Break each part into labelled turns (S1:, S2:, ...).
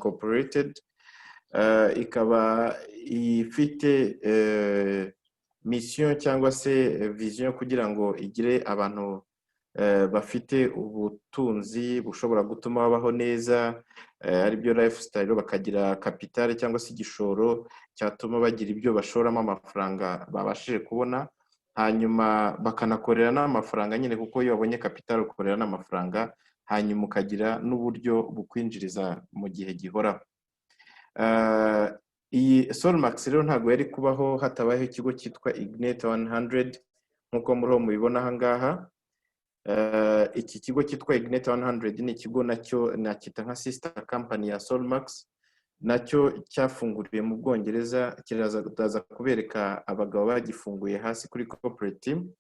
S1: incorporated, ikaba ifite mission cyangwa se vision kugira ngo igire abantu bafite ubutunzi bushobora gutuma babaho neza, aribyo lifestyle, bakagira capital cyangwa se igishoro cyatuma bagira ibyo bashoramo amafaranga babashije kubona, hanyuma bakanakorera n'amafaranga nyine, kuko iyo wabonye capital ukorera n'amafaranga, hanyuma ukagira n'uburyo bukwinjiriza mu gihe gihoraho. Iyi Solmax rero ntabwo yari kubaho hatabayeho ikigo cyitwa Ignite 100, nk'uko muri mubibona aha ngaha. Iki kigo cyitwa Ignite 100 ni ikigo nacyo nacyita nka sister company ya Solmax, nacyo cyafunguriwe mu Bwongereza. Kiraza kubereka abagabo bagifunguye hasi kuri corporate team.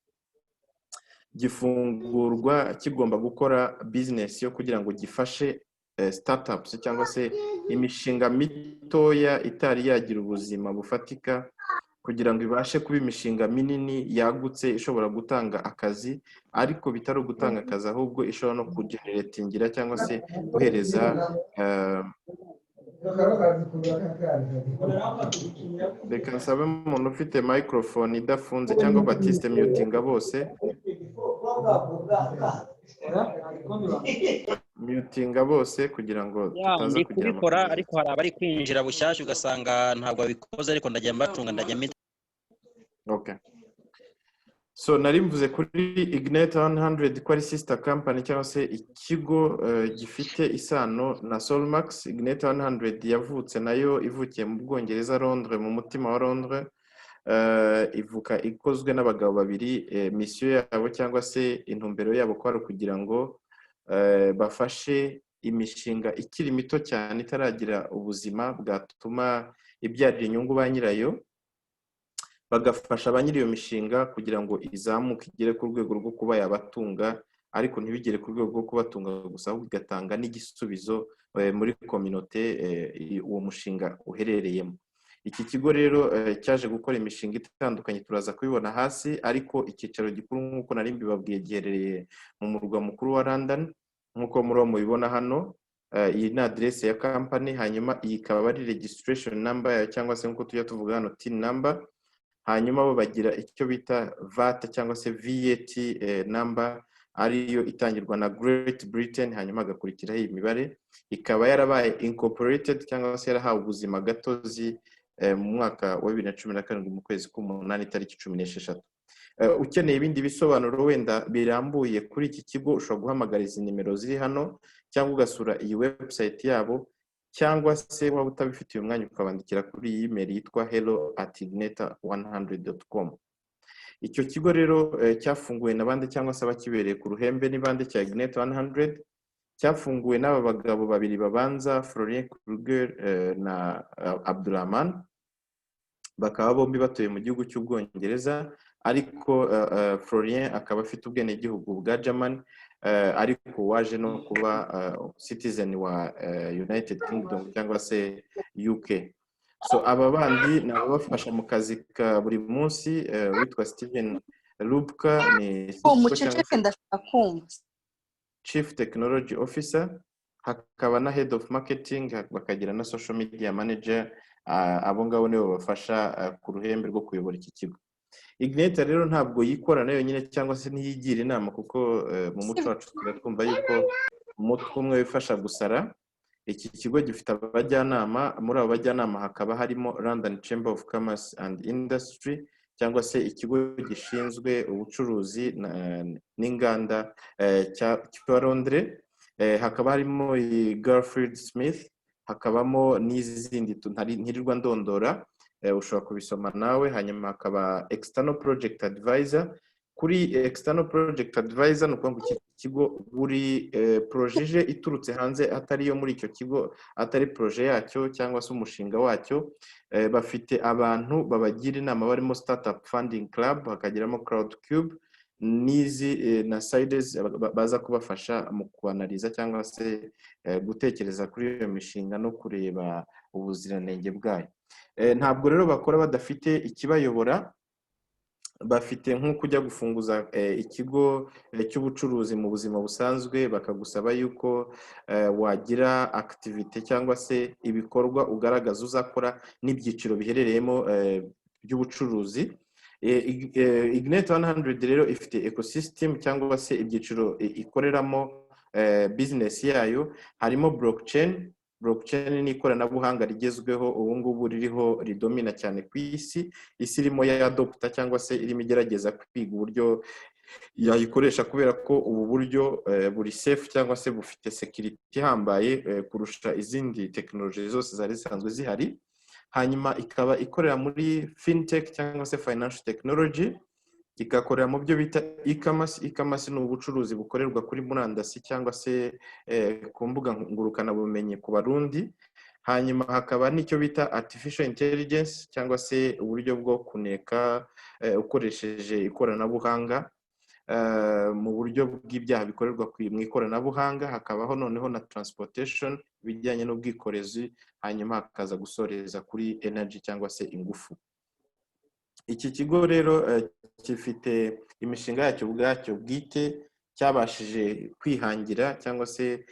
S1: Gifungurwa kigomba gukora business yo kugira ngo gifashe startups cyangwa se imishinga mitoya itari yagira ubuzima bufatika, kugira ngo ibashe kuba imishinga minini yagutse ishobora gutanga akazi, ariko bitari ugutanga akazi ahubwo ishobora no kugeneratingira cyangwa se guhereza reka nsabe umuntu ufite microphone idafunze cyangwa Batiste, mutinga bose, mutinga bose kugira ngo tutaza
S2: Ndi
S1: kugira
S2: kubikora,
S1: amakosa.
S2: ariko hari abari kwinjira bushyashya ugasanga ntabwo babikoze, ariko ndajya mbacunga, ndajya mpita.
S1: Okay. So nari mvuze kuri Ignite 100 ko ari sister company cyangwa se ikigo gifite isano na Solmax. Ignite 100 yavutse nayo ivukiye mu Bwongereza, Londres, mu mutima wa Londres. Ivuka ikozwe n'abagabo babiri. Mission yabo cyangwa se intumbero yabo ko ari ukugira ngo bafashe imishinga ikiri mito cyane itaragira ubuzima bwatuma ibyarira inyungu ba nyirayo, bagafasha ba nyiri iyo mishinga kugira ngo izamuke igere ku rwego rwo kuba yabatunga, ariko ntibigere ku rwego rwo kubatunga gusa, ahubwo igatanga n'igisubizo muri communauté uwo mushinga uherereyemo. Iki kigo rero cyaje gukora imishinga itandukanye, turaza kubibona hasi, ariko icyicaro gikuru, nk'uko nari mbibabwiye, giherereye mu murwa mukuru wa London, nk'uko muri mubibona hano. Iyi ni aderese ya company, hanyuma iyi ikaba ari registration number yayo cyangwa se nk'uko tujya tuvuga hano TIN number. Hanyuma bo bagira icyo bita VAT cyangwa se VAT number, ariyo itangirwa na Great Britain, hanyuma hagakurikiraho iyi mibare. Ikaba yarabaye incorporated cyangwa se yarahawe ubuzima gatozi mu mwaka wa 2017 mu kwezi k'umunani, itariki 16. Ukeneye ibindi bisobanuro wenda birambuye kuri iki kigo, ushobora guhamagara izi nimero ziri hano, cyangwa ugasura iyi website yabo, cyangwa se waba utabifitiye umwanya ukabandikira kuri iyi email yitwa hello@ignite100.com. Icyo kigo rero cyafunguwe na bande, cyangwa se abakibereye ku ruhembe ni bande, cya Ignite 100? Cyafunguwe n'aba bagabo babiri babanza, Florian Kruger na Abdulrahman, bakaba bombi batuye mu gihugu cy'Ubwongereza, ariko Florian akaba afite ubwenegihugu bwa German, ariko waje no kuba citizen wa United Kingdom cyangwa se UK. So aba bandi ni ababafasha mu kazi ka buri munsi. Witwa Steven Lubka ni
S3: Muceceke, ndashaka kumva.
S1: Chief Technology Officer, hakaba na Head of Marketing, bakagira na Social Media Manager. Abo ngabo nibo babafasha ku ruhembe rwo kuyobora iki kigo. Ignite rero ntabwo yikorana yonyine cyangwa se ntiyigira inama, kuko mu muco wacu tuba twumva yuko umutwe umwe wifasha gusara. Iki kigo gifite abajyanama. Muri abo bajyanama hakaba harimo London Chamber of Commerce and Industry cyangwa se ikigo gishinzwe ubucuruzi n'inganda cya Londres, hakaba harimo Garfield Smith, hakabamo n'izindi ntirirwa ndondora, ushobora kubisoma nawe. Hanyuma hakaba external project advisor. Kuri external project advisor, ni ukuvuga ngo iki kigo buri projet ije iturutse hanze, atari iyo muri icyo kigo, atari projet yacyo cyangwa se umushinga wacyo, bafite abantu babagira inama barimo Startup Funding Club, hakagiramo Crowdcube n'izi na Sides, baza kubafasha mu kuanalyza cyangwa se gutekereza kuri iyo mishinga no kureba ubuziranenge bwayo. Ntabwo rero bakora badafite ikibayobora. Bafite nk'uko ujya gufunguza ikigo cy'ubucuruzi mu buzima busanzwe, bakagusaba yuko wagira activité cyangwa se ibikorwa ugaragaza uzakora n'ibyiciro biherereyemo by'ubucuruzi. Ignite 100 rero ifite ecosystem cyangwa se ibyiciro ikoreramo business yayo. Harimo blockchain. Blockchain ni ikoranabuhanga rigezweho ubu ngubu ririho ridomina cyane ku isi. Isi irimo yadopta cyangwa se irimo igerageza kwiga uburyo yayikoresha, kubera ko ubu buryo buri safe cyangwa se bufite security ihambaye kurusha izindi tekinoloji zose zari zisanzwe zihari. Hanyuma ikaba ikorera muri fintech cyangwa se financial technology, igakorera mu byo bita e-commerce. E-commerce ni ubucuruzi bukorerwa kuri murandasi cyangwa se ku mbuga ngurukanabumenyi ku Barundi. Hanyuma hakaba n'icyo bita artificial intelligence cyangwa se uburyo bwo kuneka ukoresheje ikoranabuhanga mu buryo bw'ibyaha bikorerwa mu ikoranabuhanga. Hakabaho noneho na transportation, ibijyanye n'ubwikorezi. Hanyuma hakaza gusoreza kuri energy cyangwa se ingufu. Iki kigo rero gifite imishinga yacyo ubwacyo bwite cyabashije kwihangira cyangwa se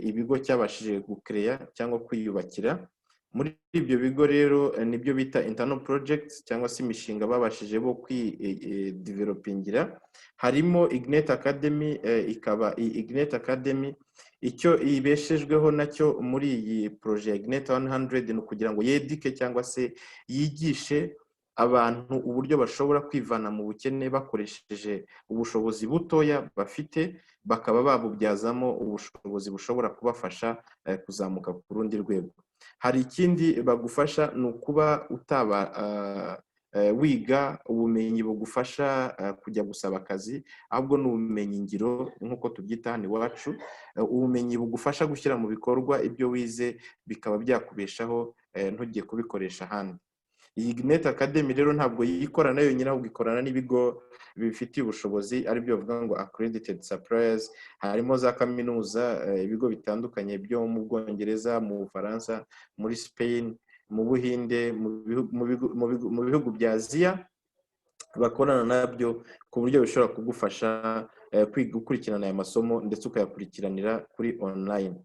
S1: ibigo cyabashije gukereya cyangwa kwiyubakira. Muri ibyo bigo rero nibyo bita internal projects cyangwa se imishinga babashije bo kwidevelopingira. Harimo Ignite Academy. Ikaba Ignite Academy icyo ibeshejweho nacyo muri iyi projet ya Ignite 100 ni ukugira ngo yedike cyangwa se yigishe abantu uburyo bashobora kwivana mu bukene bakoresheje ubushobozi butoya bafite, bakaba babubyazamo ubushobozi bushobora kubafasha kuzamuka ku rundi rwego. Hari ikindi bagufasha, ni ukuba utaba wiga ubumenyi bugufasha kujya gusaba akazi, ahubwo ni ubumenyi ngiro nk'uko tubyita hano iwacu, ubumenyi bugufasha gushyira mu bikorwa ibyo wize, bikaba byakubeshaho ntujye kubikoresha ahandi. Iyi Ignite Academy rero ntabwo yikorana yonyine, ahubwo ikorana n'ibigo bibifitiye ubushobozi, aribyo bavuga ngo accredited suppliers. Harimo za kaminuza, ibigo bitandukanye byo mu Bwongereza, mu Bufaransa, muri Spain, mu Buhinde, mu bihugu bya Aziya bakorana nabyo, ku buryo bishobora kugufasha gukurikirana aya masomo ndetse ukayakurikiranira kuri online.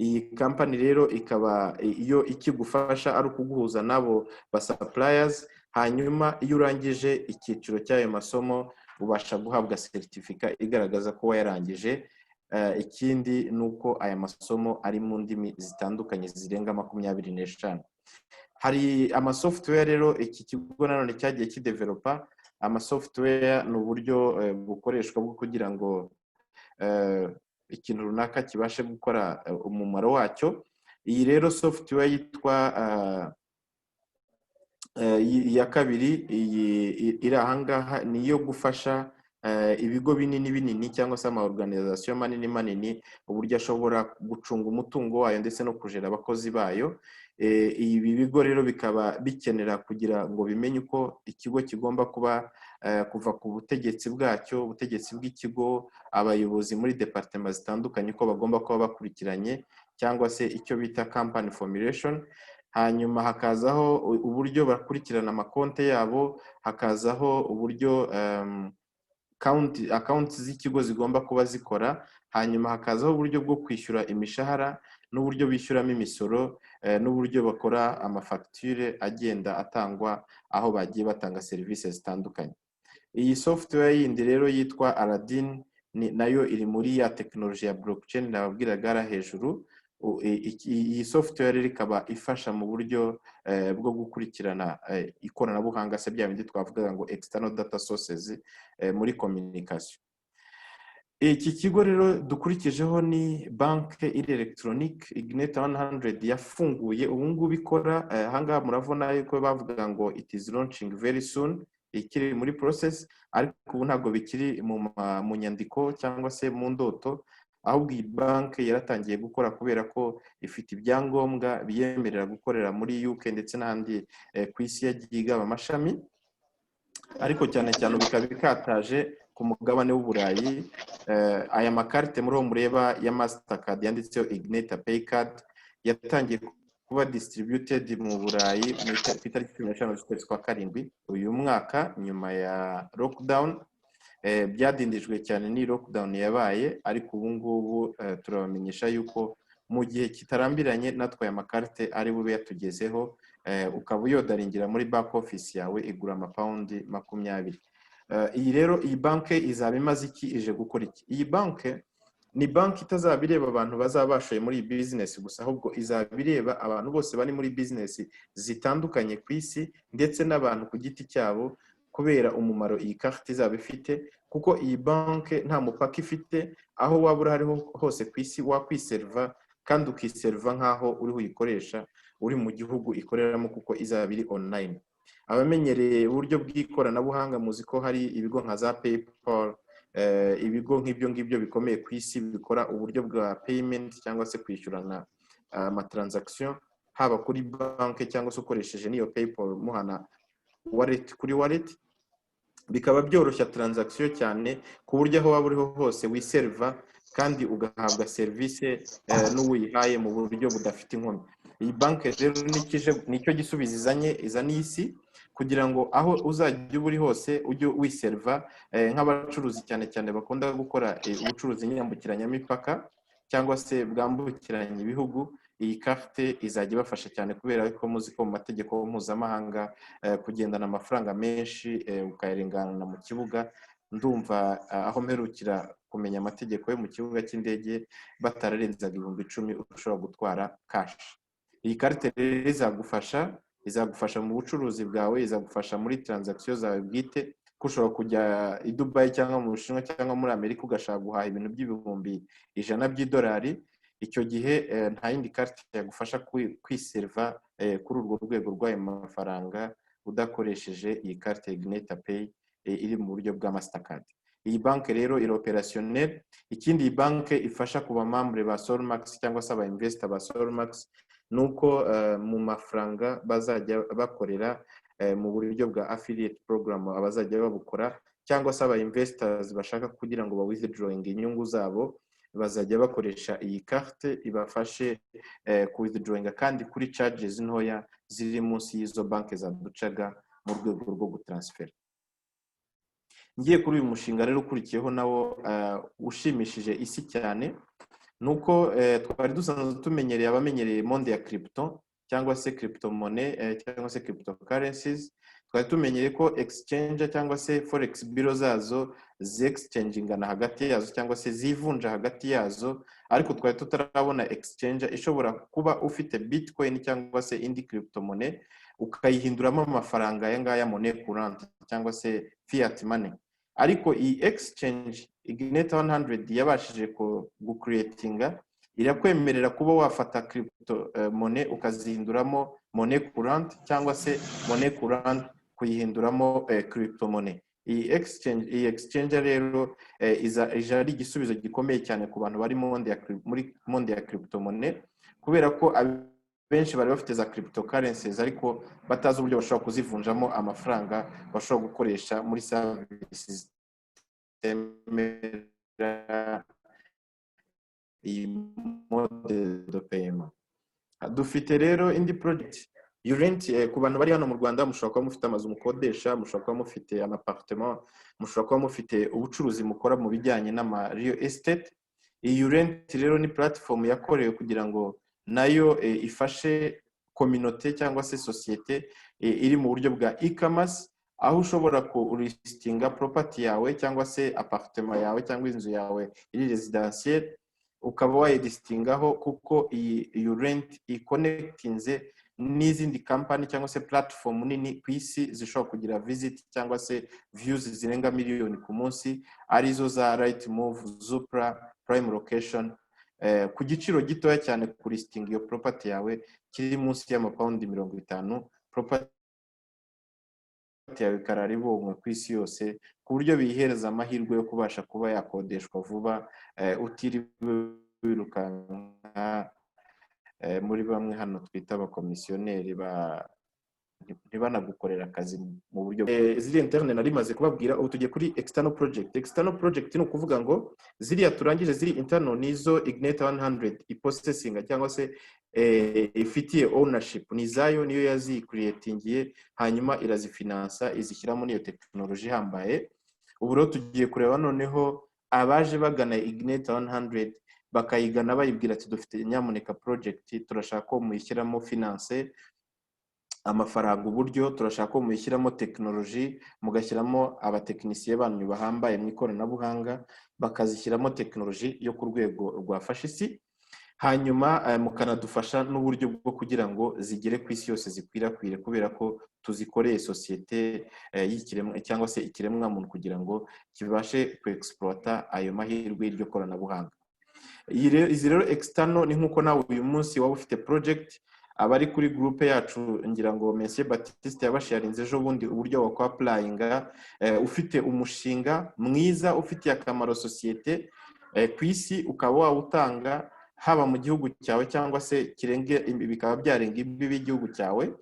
S1: Iyi kampani rero ikaba iyo ikigufasha ari ukuguhuza n'abo ba suppliers. Hanyuma iyo urangije icyiciro cy'ayo masomo, ubasha guhabwa seritifika igaragaza ko wayarangije. Ikindi ni uko aya masomo ari mu ndimi zitandukanye zirenga 25. Hari amasoftware rero iki kigo nanone cyagiye kidevelopa. Amasoftware ni uburyo bukoreshwa bwo kugira ngo ikintu runaka kibashe gukora umumaro wacyo. Iyi rero software yitwa iya kabiri, iyi iri ahangaha, ni iyo gufasha ibigo binini binini cyangwa se ama organization manini manini, uburyo ashobora gucunga umutungo wayo ndetse no kujera abakozi bayo. Ibi bigo rero bikaba bikenera kugira ngo bimenye uko ikigo kigomba kuba, kuva ku butegetsi bwacyo, ubutegetsi bw'ikigo, abayobozi muri department zitandukanye, uko bagomba kuba bakurikiranye, cyangwa se icyo bita company formulation. Hanyuma hakazaho uburyo bakurikirana amakonti yabo, hakazaho uburyo account z'ikigo zigomba kuba zikora, hanyuma hakazaho uburyo bwo kwishyura imishahara n'uburyo bishyuramo imisoro, n'uburyo bakora amafagitire agenda atangwa aho bagiye batanga serivisi zitandukanye. Iyi software yindi rero yitwa Aladdin nayo iri muri ya tekinoloji ya blockchain nababwiraga hariya hejuru. Iyi software rero ikaba ifasha mu buryo bwo gukurikirana ikoranabuhanga, se bya bindi twavugaga ngo external data sources muri communication. Iki kigo rero dukurikijeho ni banki iri elegitoronike, Ignite 100, yafunguye ubu ngubu ikora. Ahangaha murabona yuko bavuga ngo it is launching very soon, ikiri muri process, ariko ubu ntabwo bikiri mu nyandiko cyangwa se mu ndoto, ahubwo iyi banki yaratangiye gukora, kubera ko ifite ibyangombwa biyemerera gukorera muri UK ndetse n'ahandi ku isi yagiye igaba amashami, ariko cyane cyane ubu ikaba ikataje ku mugabane w'Uburayi. Aya makarite muri mureba ya Mastercard yanditseho Ignite Pay Card yatangiye kuba distributed mu Burayi ku itariki 15 z'ukwezi kwa karindwi uyu mwaka, nyuma ya lockdown. Byadindijwe cyane ni lockdown yabaye, ariko ubu ngubu turabamenyesha yuko mu gihe kitarambiranye natwe aya makarite ari bube yatugezeho, ukaba uyodaringira muri back office yawe. Igura amapawundi 20. Iyi rero, iyi banki izaba imaze iki? Ije gukora iki? Iyi banki ni banki itazaba ireba abantu bazaba bashoye muri iyi bizinesi gusa, ahubwo izaba ireba abantu bose bari muri bizinesi zitandukanye ku isi, ndetse n'abantu ku giti cyabo, kubera umumaro iyi karita izaba ifite, kuko iyi banki nta mupaka ifite. Aho waba uri ariho hose ku isi wakwiseriva, kandi ukiseriva nk'aho uriho uyikoresha uri mu gihugu ikoreramo, kuko izaba iri online. Abamenyereye uburyo bw'ikoranabuhanga muzi ko hari ibigo nka za PayPal, ibigo nk'ibyo ngibyo bikomeye ku isi bikora uburyo bwa payment cyangwa se kwishyurana amatransaction, haba kuri banki cyangwa se ukoresheje n'iyo PayPal, muhana wallet kuri wallet, bikaba byoroshya transaction cyane, ku buryo aho waba uriho hose wiseriva kandi ugahabwa serivisi n'uwihaye mu buryo budafite inkomyi. Iyi banki rero nicyo gisubizo izanye, izaniye isi, kugira ngo aho uzajya uba uri hose ujye wiseriva. Nk'abacuruzi cyane cyane bakunda gukora ubucuruzi nyambukiranyamipaka cyangwa se bwambukiranya ibihugu, iyi karite izajya ibafasha cyane, kubera ko muzi ko mu mategeko mpuzamahanga kugendana amafaranga menshi ukayarengana mu kibuga, ndumva aho mperukira kumenya amategeko yo mu kibuga cy'indege batararenzaga 10,000 ushobora gutwara cash. Iyi karite rero izagufasha mu bucuruzi bwawe, izagufasha muri transaction zawe bwite, ko ushobora kujya i Dubayi cyangwa mu Bushinwa cyangwa muri Amerika, ugashaka guhaha ibintu by'ibihumbi 100 by'idolari. Icyo gihe nta yindi karite yagufasha kwiseriva kuri urwo rwego rw'ayo mafaranga udakoresheje iyi karite Ignite Pay iri mu buryo bwa Mastercard. Iyi banki rero iri opérationnel. Ikindi iyi banki ifasha ku bamembre ba Solmax cyangwa se aba investor ba Solmax ni uko mu mafaranga bazajya bakorera mu buryo bwa affiliate program, abazajya babukora cyangwa se aba investors bashaka kugira ngo ba withdrawing inyungu zabo, bazajya bakoresha iyi carte ibafashe ku withdrawinga, kandi kuri charges ntoya ziri munsi y'izo banki zaducaga mu rwego rwo gutransfera. Ngiye kuri uyu mushinga rero ukurikiyeho, nawo ushimishije isi cyane, ni uko twari dusanzwe tumenyereye, abamenyereye monde ya crypto cyangwa se crypto money cyangwa se cryptocurrencies, twari tumenyereye ko exchange cyangwa se forex bureau zazo zexchangingana hagati yazo cyangwa se zivunja hagati yazo, ariko twari tutarabona exchange ishobora kuba ufite bitcoin cyangwa se indi crypto money ukayihinduramo amafaranga aya ngaya, monnaie courante cyangwa se fiat money. Ariko iyi exchange Ignite 100 yabashije gucreatinga irakwemerera kuba wafata crypto money ukazihinduramo monnaie courante, cyangwa se monnaie courante kuyihinduramo crypto money. Iyi exchange rero iza ije ari igisubizo gikomeye cyane ku bantu bari muri monde ya crypto money, kubera ko benshi bari bafite za cryptocurrencies ariko batazi uburyo bashobora kuzivunjamo amafaranga bashobora gukoresha muri services zitemera iyi mode de paiement. Dufite rero indi project, Urent. Ku bantu bari hano mu Rwanda, mushobora kuba mufite amazu mukodesha, mushobora kuba mufite ama appartement, mushobora kuba mufite ubucuruzi mukora mu bijyanye n'ama real estate. Iyi Urent rero ni platform yakorewe kugira ngo nayo ifashe communauté cyangwa se sosiyete iri mu buryo bwa e-commerce, aho ushobora kulistinga property yawe cyangwa se appartement yawe cyangwa inzu yawe iri résidentielle, ukaba wayilistingaho, kuko iyi Urent iconnectinze n'izindi company cyangwa se platform nini ku isi zishobora kugira visit cyangwa se views zirenga miliyoni ku munsi, arizo za Rightmove, Zoopla, Prime Location, ku giciro gitoya cyane kulistinga iyo property yawe kiri munsi y'amapawundi 50, property yawe ikarara ibonywe ku isi yose, ku buryo biyihereza amahirwe yo kubasha kuba yakodeshwa vuba, utiriwe wirukanka muri bamwe hano twita abakomisiyoneri ba ntibanagukorera akazi mu buryo ziri interne. Nari maze kubabwira, ubu tugiye kuri external project. External project ni ukuvuga ngo ziriya turangije ziri internal nizo Ignite 100 ipossessinga cyangwa se ifitiye ownership, ni izayo, niyo yazicreatingiye, hanyuma irazifinansa, izishyiramo n'iyo tekinoloji ihambaye. Ubu rero tugiye kureba noneho abaje bagana Ignite 100, bakayigana bayibwira ati: "Dufite nyamuneka project, turashaka ko muyishyiramo finance, amafaranga, uburyo, turashaka ko muyishyiramo tekinoloji, mugashyiramo abatekinisiye banyu bahambaye mu ikoranabuhanga, bakazishyiramo tekinoloji yo ku rwego rwa fashisi, hanyuma mukanadufasha n'uburyo bwo kugira ngo zigere ku isi yose, zikwirakwire, kubera ko tuzikoreye sosiyete y'ikiremwa cyangwa se ikiremwamuntu kugira ngo kibashe kwexploita ayo mahirwe y'iryo koranabuhanga." Izi rero external ni nk'uko nawe uyu munsi waba ufite project. Abari kuri groupe yacu, ngira ngo Monsieur Baptiste yabasharinze ejo bundi uburyo wakwapplyinga ufite umushinga mwiza ufitiye akamaro sosiyete ku isi, ukaba wawutanga haba mu gihugu cyawe cyangwa se kirenge, bikaba byarenga imbibi y'igihugu cyawe,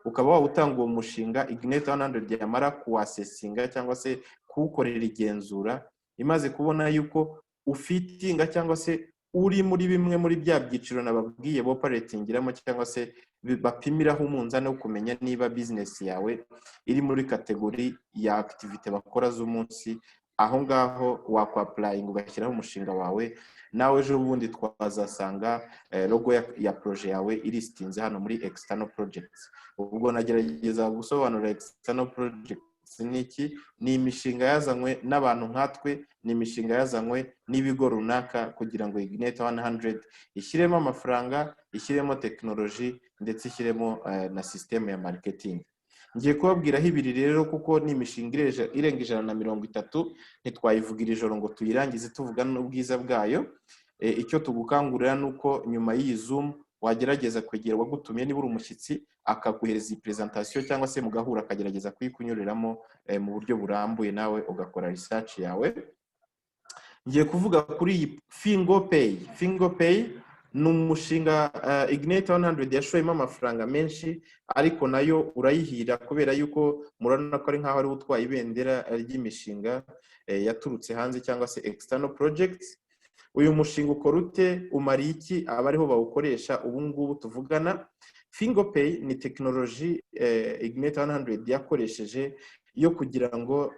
S1: ukaba wawutanga uwo mushinga. Ignite 100 yamara kuwassessinga cyangwa se kuwukorera igenzura, imaze kubona yuko ufittinga cyangwa se uri muri bimwe muri bya byiciro nababwiye boperatingiramo cyangwa se bapimiraho umunzani wo kumenya niba bizinesi yawe iri muri category ya activité bakora z'umunsi, aho ngaho wakwapplyinga ugashyiraho umushinga wawe. Nawe ejo bundi twazasanga logo ya projet yawe ilistinze hano muri external projects. Ubwo nagerageza gusobanura external projects ni iki: ni imishinga yazanywe n'abantu nkatwe, ni imishinga yazanywe n'ibigo runaka kugira ngo Ignite 100 ishyiremo amafaranga, ishyiremo tekinoloji, ndetse ishyiremo na sisiteme ya marketing. Ngiye kubabwiraho ibiri rero, kuko ni imishinga irenga 130, ntitwayivugira ijoro ngo tuyirangize tuvuga n'ubwiza bwayo. Icyo tugukangurira ni uko nyuma y'iyi Zoom wagerageza kwegera uwagutumiye, niba uri umushyitsi, akaguhereza iyi presentation, cyangwa se mugahura akagerageza kuyikunyuriramo mu buryo burambuye, nawe ugakora research yawe. Ngiye kuvuga kuri iyi Fingo Pay. Fingo Pay ni umushinga Ignite 100 yashoyemo amafaranga menshi, ariko nayo urayihira kubera yuko murabona ko ari nkaho ari utwaye ibendera ry'imishinga yaturutse hanze cyangwa se external projects. Uyu mushinga ukora ute? Umara iki abariho bawukoresha ubu ngubu tuvugana? Fingo Pay ni tekinoloji Ignite 100 yakoresheje yo kugira ngo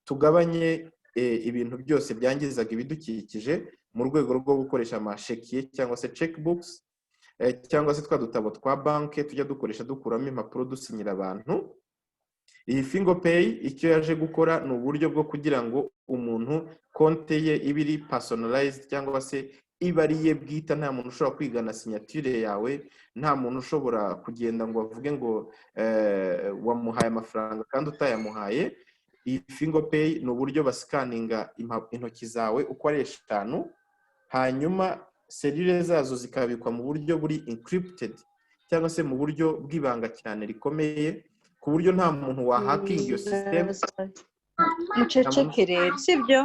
S1: tugabanye ibintu byose byangizaga ibidukikije mu rwego rwo gukoresha amachéquier cyangwa se checkbooks, cyangwa se twa dutabo twa banki tujya dukoresha dukuramo impapuro dusinyira abantu. Iyi Fingo Pay icyo yaje gukora ni uburyo bwo kugira ngo umuntu konte ye ibe iri personalized cyangwa se iba ari iye bwite, nta muntu ushobora kwigana signature yawe, nta muntu ushobora kugenda ngo avuge ngo wamuhaye amafaranga kandi utayamuhaye. Iyi Fingo Pay ni uburyo bascanninga intoki zawe uko ari eshanu, hanyuma serire zazo zikabikwa mu buryo buri encrypted cyangwa se mu buryo bw'ibanga cyane rikomeye, ku buryo nta muntu wahackinga iyo system.
S3: Muceceke rero, sibyo?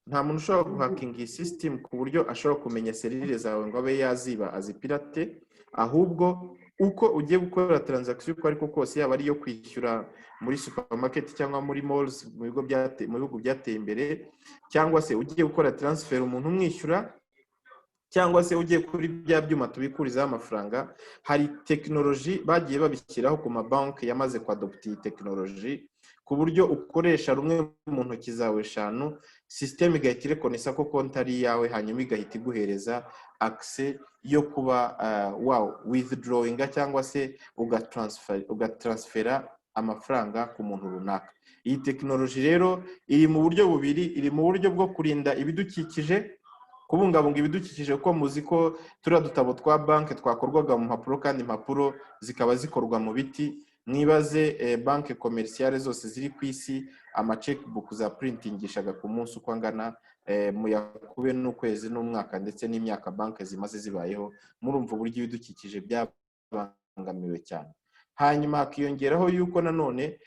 S1: Nta muntu ushobora guhackinga iyi system ku buryo ashobora kumenya serire zawe ngo abe yaziba, azipirate. Ahubwo uko ugiye gukora transaction uko ariko kose, yaba ari iyo kwishyura muri supermarket cyangwa muri malls mu bihugu byateye imbere, cyangwa se ugiye gukora transfer umuntu umwishyura, cyangwa se ugiye kuri bya byuma tubikurizaho amafaranga, hari tekinoloji bagiye babishyiraho ku mabanki yamaze kwadopta iyi tekinoloji, ku buryo ukoresha rumwe mu ntoki zawe eshanu, sisiteme igahita ireconnaissa ko konti ari iyawe, hanyuma igahita iguhereza access yo kuba wa withdrawinga cyangwa se ugatransfera amafaranga ku muntu runaka. Iyi tekinoloji rero iri mu buryo bubiri: iri mu buryo bwo kurinda ibidukikije, kubungabunga ibidukikije, kuko muzi ko turiya dutabo twa banki twakorwaga mu mpapuro, kandi impapuro zikaba zikorwa mu biti. Mwibaze banki commerciale zose ziri ku isi, amacheckbook za printingishaga ku munsi uko angana, muyakube n'ukwezi n'umwaka ndetse n'imyaka banki zimaze zibayeho, murumva uburyo ibidukikije byabangamiwe cyane. Hanyuma hakiyongeraho yuko nanone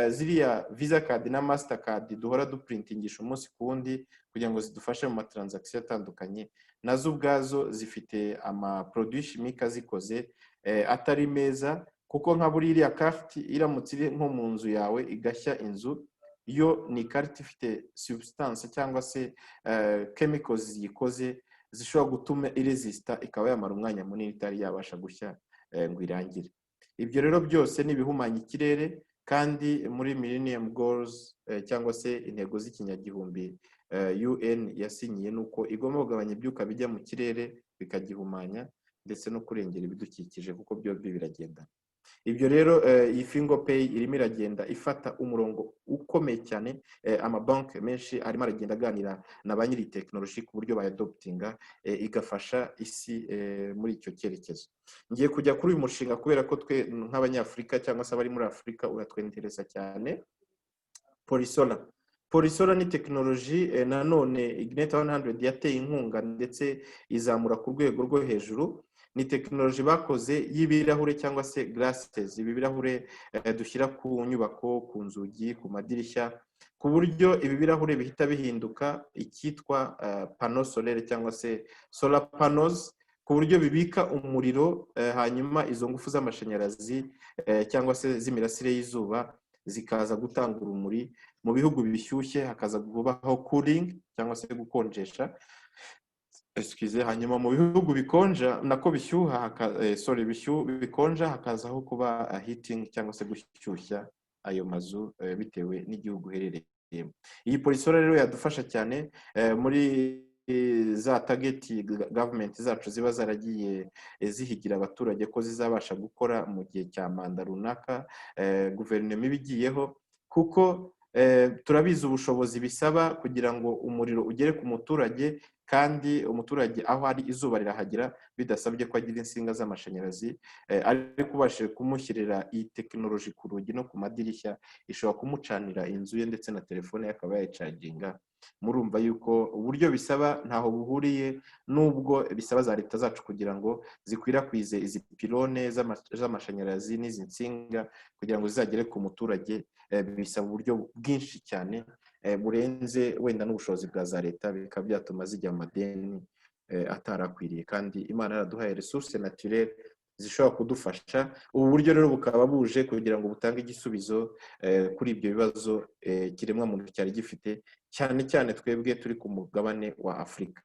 S1: ziriya Visa card na Mastercard duhora duprintingisha umunsi ku wundi kugira ngo zidufashe mu matransaction atandukanye, Nazo ubwazo zifite amaproduits chimiques azikoze atari meza, kuko nka buriya iriya carte iramutse iri nko mu nzu yawe igashya inzu, yo ni ikarita ifite substance cyangwa se chemicals ziyikoze zishobora gutuma iresista, ikaba yamara umwanya munini itari yabasha gushya ngo irangire. Ibyo rero byose ni ibihumanya ikirere, kandi muri Millennium Goals cyangwa se intego z'ikinyagihumbi UN yasinyiye, ni uko igomba kugabanya ibyuka bijya mu kirere bikagihumanya, ndetse no kurengera ibidukikije, kuko byombi biragendana. Ibyo rero iyi FingoPay irimo iragenda ifata umurongo ukomeye cyane. Amabanki menshi arimo aragenda aganira na ba nyiri tekinoloji ku buryo bayadoptinga, igafasha isi muri icyo cyerekezo. Ngiye kujya kuri uyu mushinga kubera ko twe nk'Abanyafurika cyangwa se abari muri Afurika uratwendereza cyane. Polysolar. Polysolar ni tekinoloji nanone Ignite 100 yateye inkunga ndetse izamura ku rwego rwo hejuru. Ni tekinoloji bakoze y'ibirahure cyangwa se glasses, ibi birahure dushyira ku nyubako, ku nzugi, ku madirishya, ku buryo ibi birahure bihita bihinduka icyitwa panneau solaire cyangwa se solar panels, ku buryo bibika umuriro, hanyuma izo ngufu z'amashanyarazi cyangwa se z'imirasire y'izuba zikaza gutanga urumuri. Mu bihugu bishyushye hakaza kubaho cooling cyangwa se gukonjesha, excuse, hanyuma mu bihugu bikonja, nako bishyuha, sorry, bikonja, hakazaho kuba heating cyangwa se gushyushya ayo mazu bitewe n'igihugu uherereyemo. Iyi Polysolar rero yadufasha cyane muri za target government zacu ziba zaragiye zihigira abaturage ko zizabasha gukora mu gihe cya manda runaka guverinoma iba igiyeho, kuko turabizi ubushobozi bisaba kugira ngo umuriro ugere ku muturage, kandi umuturage aho ari izuba rirahagera bidasabye ko agira insinga z'amashanyarazi. Ariko ubashije kumushyirira iyi tekinoloji ku rugi no ku madirishya, ishobora kumucanira inzu ye, ndetse na telefone ye akaba yayicaginga. Murumva yuko uburyo bisaba ntaho buhuriye n'ubwo bisaba za leta zacu kugira ngo zikwirakwize izi pylône z'amashanyarazi n'izi nsinga kugira ngo zizagere ku muturage. Bisaba uburyo bwinshi cyane burenze wenda n'ubushobozi bwa za leta, bikaba byatuma zijya mu madeni atarakwiriye, kandi Imana yaraduhaye ressources naturelles zishobora kudufasha. Ubu buryo rero bukaba buje kugira ngo butange igisubizo kuri ibyo bibazo kiremwamuntu cyari gifite, cyane cyane twebwe turi ku mugabane wa Afurika.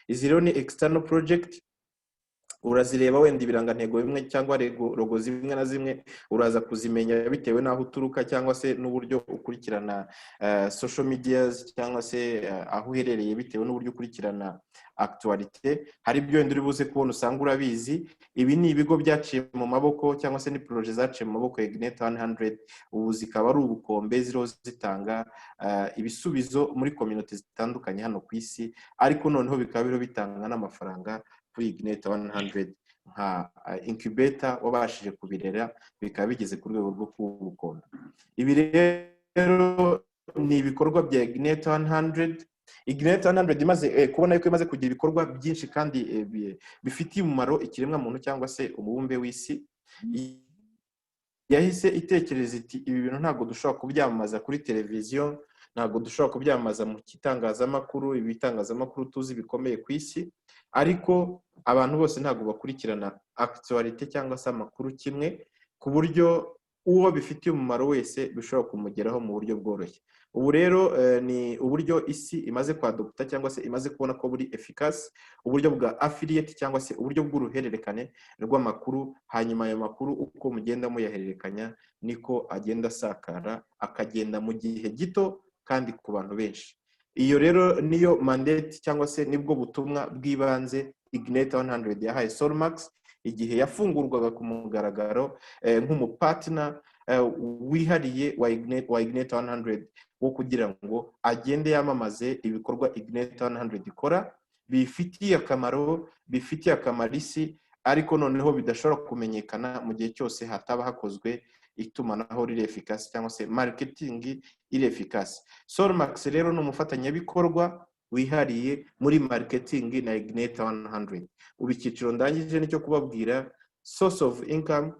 S1: Izi rero ni external project, urazireba wenda ibirangantego bimwe cyangwa logo zimwe na zimwe uraza kuzimenya bitewe n'aho uturuka cyangwa se n'uburyo ukurikirana social medias, cyangwa se aho uherereye, bitewe n'uburyo ukurikirana actualité. Hari ibyo wenda uri buze kubona usanga urabizi. Ibi ni ibigo byaciye mu maboko cyangwa se ni projet zaciye mu maboko ya Ignite 100, ubu zikaba ari ubukombe ziriho zitanga ibisubizo muri community zitandukanye hano ku isi, ariko noneho bikaba biriho bitanga n'amafaranga kuri Ignite 100 nka incubator wabashije kubirera bikaba bigeze ku rwego rwo kuba ubukombe. Ibi rero ni ibikorwa bya Ignite 100. Ignite 100 imaze kubona yuko imaze kugira ibikorwa byinshi kandi bifitiye umumaro ikiremwamuntu cyangwa se umubumbe w'isi, yahise itekereza iti: "Ibi bintu ntabwo dushobora kubyamamaza kuri televiziyo, ntabwo dushobora kubyamamaza mu kitangazamakuru, ibi bitangazamakuru tuzi bikomeye ku isi, ariko abantu bose ntabwo bakurikirana actualité cyangwa se amakuru kimwe, ku buryo uwo bifitiye umumaro wese bishobora kumugeraho mu buryo bworoshye." Ubu rero ni uburyo isi imaze kwadopta cyangwa se imaze kubona ko buri efficace, uburyo bwa affiliate cyangwa se uburyo bw'uruhererekane rw'amakuru. Hanyuma ayo makuru uko mugenda muyahererekanya niko agenda asakara, akagenda mu gihe gito kandi ku bantu benshi. Iyo rero niyo mandate cyangwa se nibwo butumwa bw'ibanze Ignite 100 yahaye Solmax igihe yafungurwaga ku mugaragaro nk'umupartner wihariye wa Ignite 100, wo kugira ngo agende yamamaze ibikorwa Ignite 100 ikora bifitiye akamaro isi, ariko noneho bidashobora kumenyekana mu gihe cyose hataba hakozwe itumanaho riri efficace cyangwa se marketing iri efficace. Solmax rero ni umufatanyabikorwa wihariye muri marketing na Ignite 100. Ubu icyiciro ndangije nicyo kubabwira source of income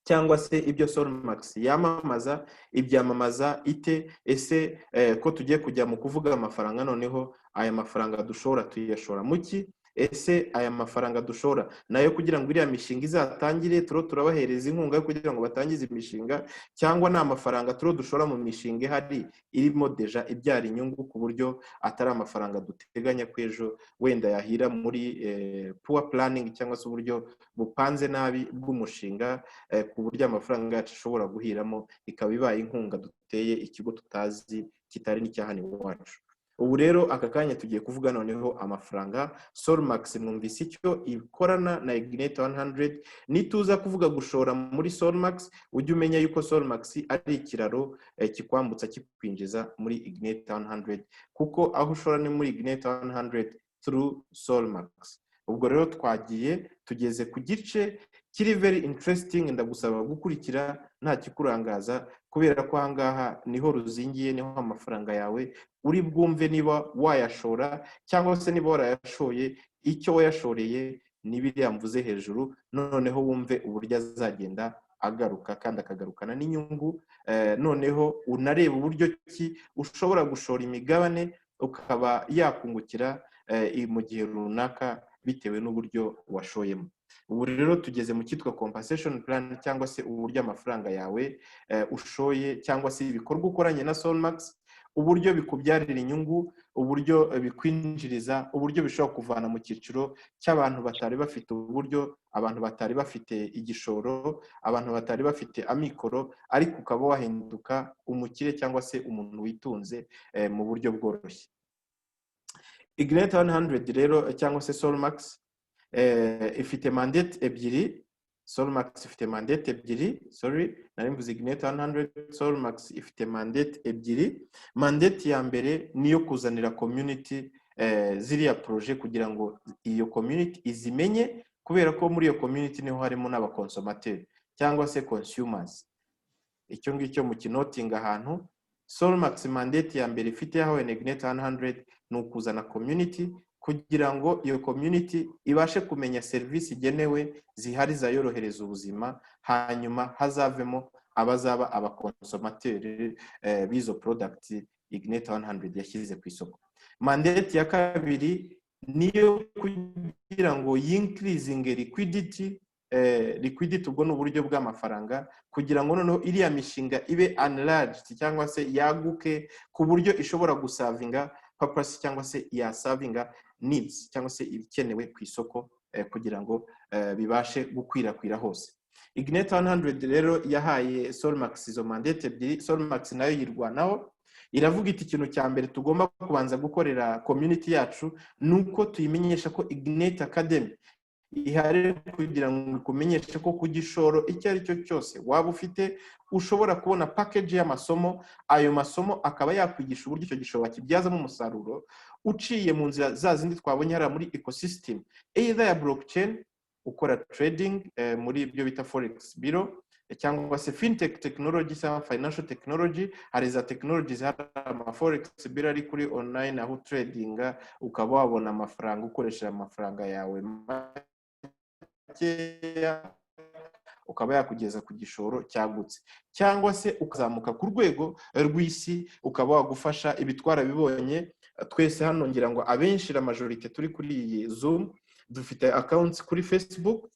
S1: cyangwa se ibyo Solmax yamamaza, ibyamamaza ite? Ese ko tugiye kujya mu kuvuga amafaranga, noneho aya mafaranga dushobora tuyashora mu ki? Ese aya mafaranga dushora nayo kugira ngo iriya mishinga izatangire, turo turabahereza inkunga yo kugira ngo batangize imishinga, cyangwa ni amafaranga turo dushora mu mishinga ihari irimo déjà ibyara inyungu, ku buryo atari amafaranga duteganya ko ejo wenda yahira muri poor planning cyangwa se uburyo bupanze nabi bw'umushinga, ku buryo amafaranga yacu ashobora guhiramo, ikaba ibaye inkunga duteye ikigo tutazi, kitari n'icya hano iwacu? Ubu rero aka kanya tugiye kuvuga noneho amafaranga. Solmax mwumvise icyo ikorana na Ignite 100. Nituza kuvuga gushora muri Solmax, ujye umenya yuko Solmax ari ikiraro kikwambutsa, kikwinjiza muri Ignite 100, kuko aho ushora ni muri Ignite 100 through Solmax. Ubwo rero twagiye, tugeze ku gice kiri very interesting. Ndagusaba gukurikira nta kikurangaza, kubera ko ahangaha niho ruzingiye, niho amafaranga yawe uri bwumve niba wayashora cyangwa se niba warayashoye, icyo wayashoreye ni biriya mvuze hejuru. Noneho wumve uburyo azagenda agaruka kandi akagarukana n'inyungu. Noneho unareba uburyo ki ushobora gushora imigabane ukaba yakungukira mu gihe runaka bitewe n'uburyo washoyemo. Ubu rero tugeze mu cyitwa compensation plan, cyangwa se uburyo amafaranga yawe ushoye cyangwa se ibikorwa ukoranye na Solmax, uburyo bikubyarira inyungu, uburyo bikwinjiriza, uburyo bishobora kuvana mu cyiciro cy'abantu batari bafite uburyo, abantu batari bafite igishoro, abantu batari bafite amikoro, ariko ukaba wahinduka umukire cyangwa se umuntu witunze mu buryo bworoshye. Ignite 100 rero cyangwa se Solmax ifite mandate ebyiri. Solmax ifite mandate ebyiri, sorry, nari mvuze Ignite 100. Solmax ifite mandate ebyiri. Mandate ya mbere niyo kuzanira community ziriya projet, kugira ngo iyo community izimenye, kubera ko muri iyo community niho harimo n'abaconsommateur cyangwa se consumers. Icyo ngicyo mu kinotinga ahantu. Solmax mandate ya mbere ifite yahawe na Ignite 100 ni ukuzana community, kugira ngo iyo community ibashe kumenya serivisi igenewe zihari zayorohereza ubuzima, hanyuma hazavemo abazaba abaconsommateur b'izo product Ignite 100 yashyize ku isoko. Mandate ya kabiri niyo kugira ngo yincreasinge liquidity. Liquidity ubwo ni uburyo bw'amafaranga, kugira ngo noneho iriya mishinga ibe enlarged cyangwa se yaguke, ku buryo ishobora guservinga purpose cyangwa se yaservinga needs cyangwa se ibikenewe ku isoko, kugira ngo bibashe gukwirakwira hose. Ignite 100 rero yahaye Solmax izo mandate ebyiri. Solmax nayo yirwanaho, iravuga iti: "Ikintu cya mbere tugomba kubanza gukorera community yacu ni uko tuyimenyesha ko Ignite Academy ihari, kugira ngo ikumenyeshe ko ku gishoro icyo ari cyo cyose waba ufite ushobora kubona package y'amasomo, ayo masomo akaba yakwigisha uburyo icyo gishoro wakibyazamo umusaruro uciye mu nzira za zindi twabonye hariya muri ecosystem, either ya blockchain ukora trading muri ibyo bita forex bureau, cyangwa se fintech technology cyangwa financial technology." Hari za technology zihari, ama forex bureau ari kuri online, aho tradinga ukaba wabona amafaranga ukoresheje amafaranga yawe makeya, ukaba yakugeza ku gishoro cyagutse, cyangwa se ukazamuka ku rwego rw'isi ukaba wagufasha. Ibi twarabibonye twese hano, ngira ngo abenshi, la majorité turi kuri iyi Zoom, dufite accounts kuri Facebook.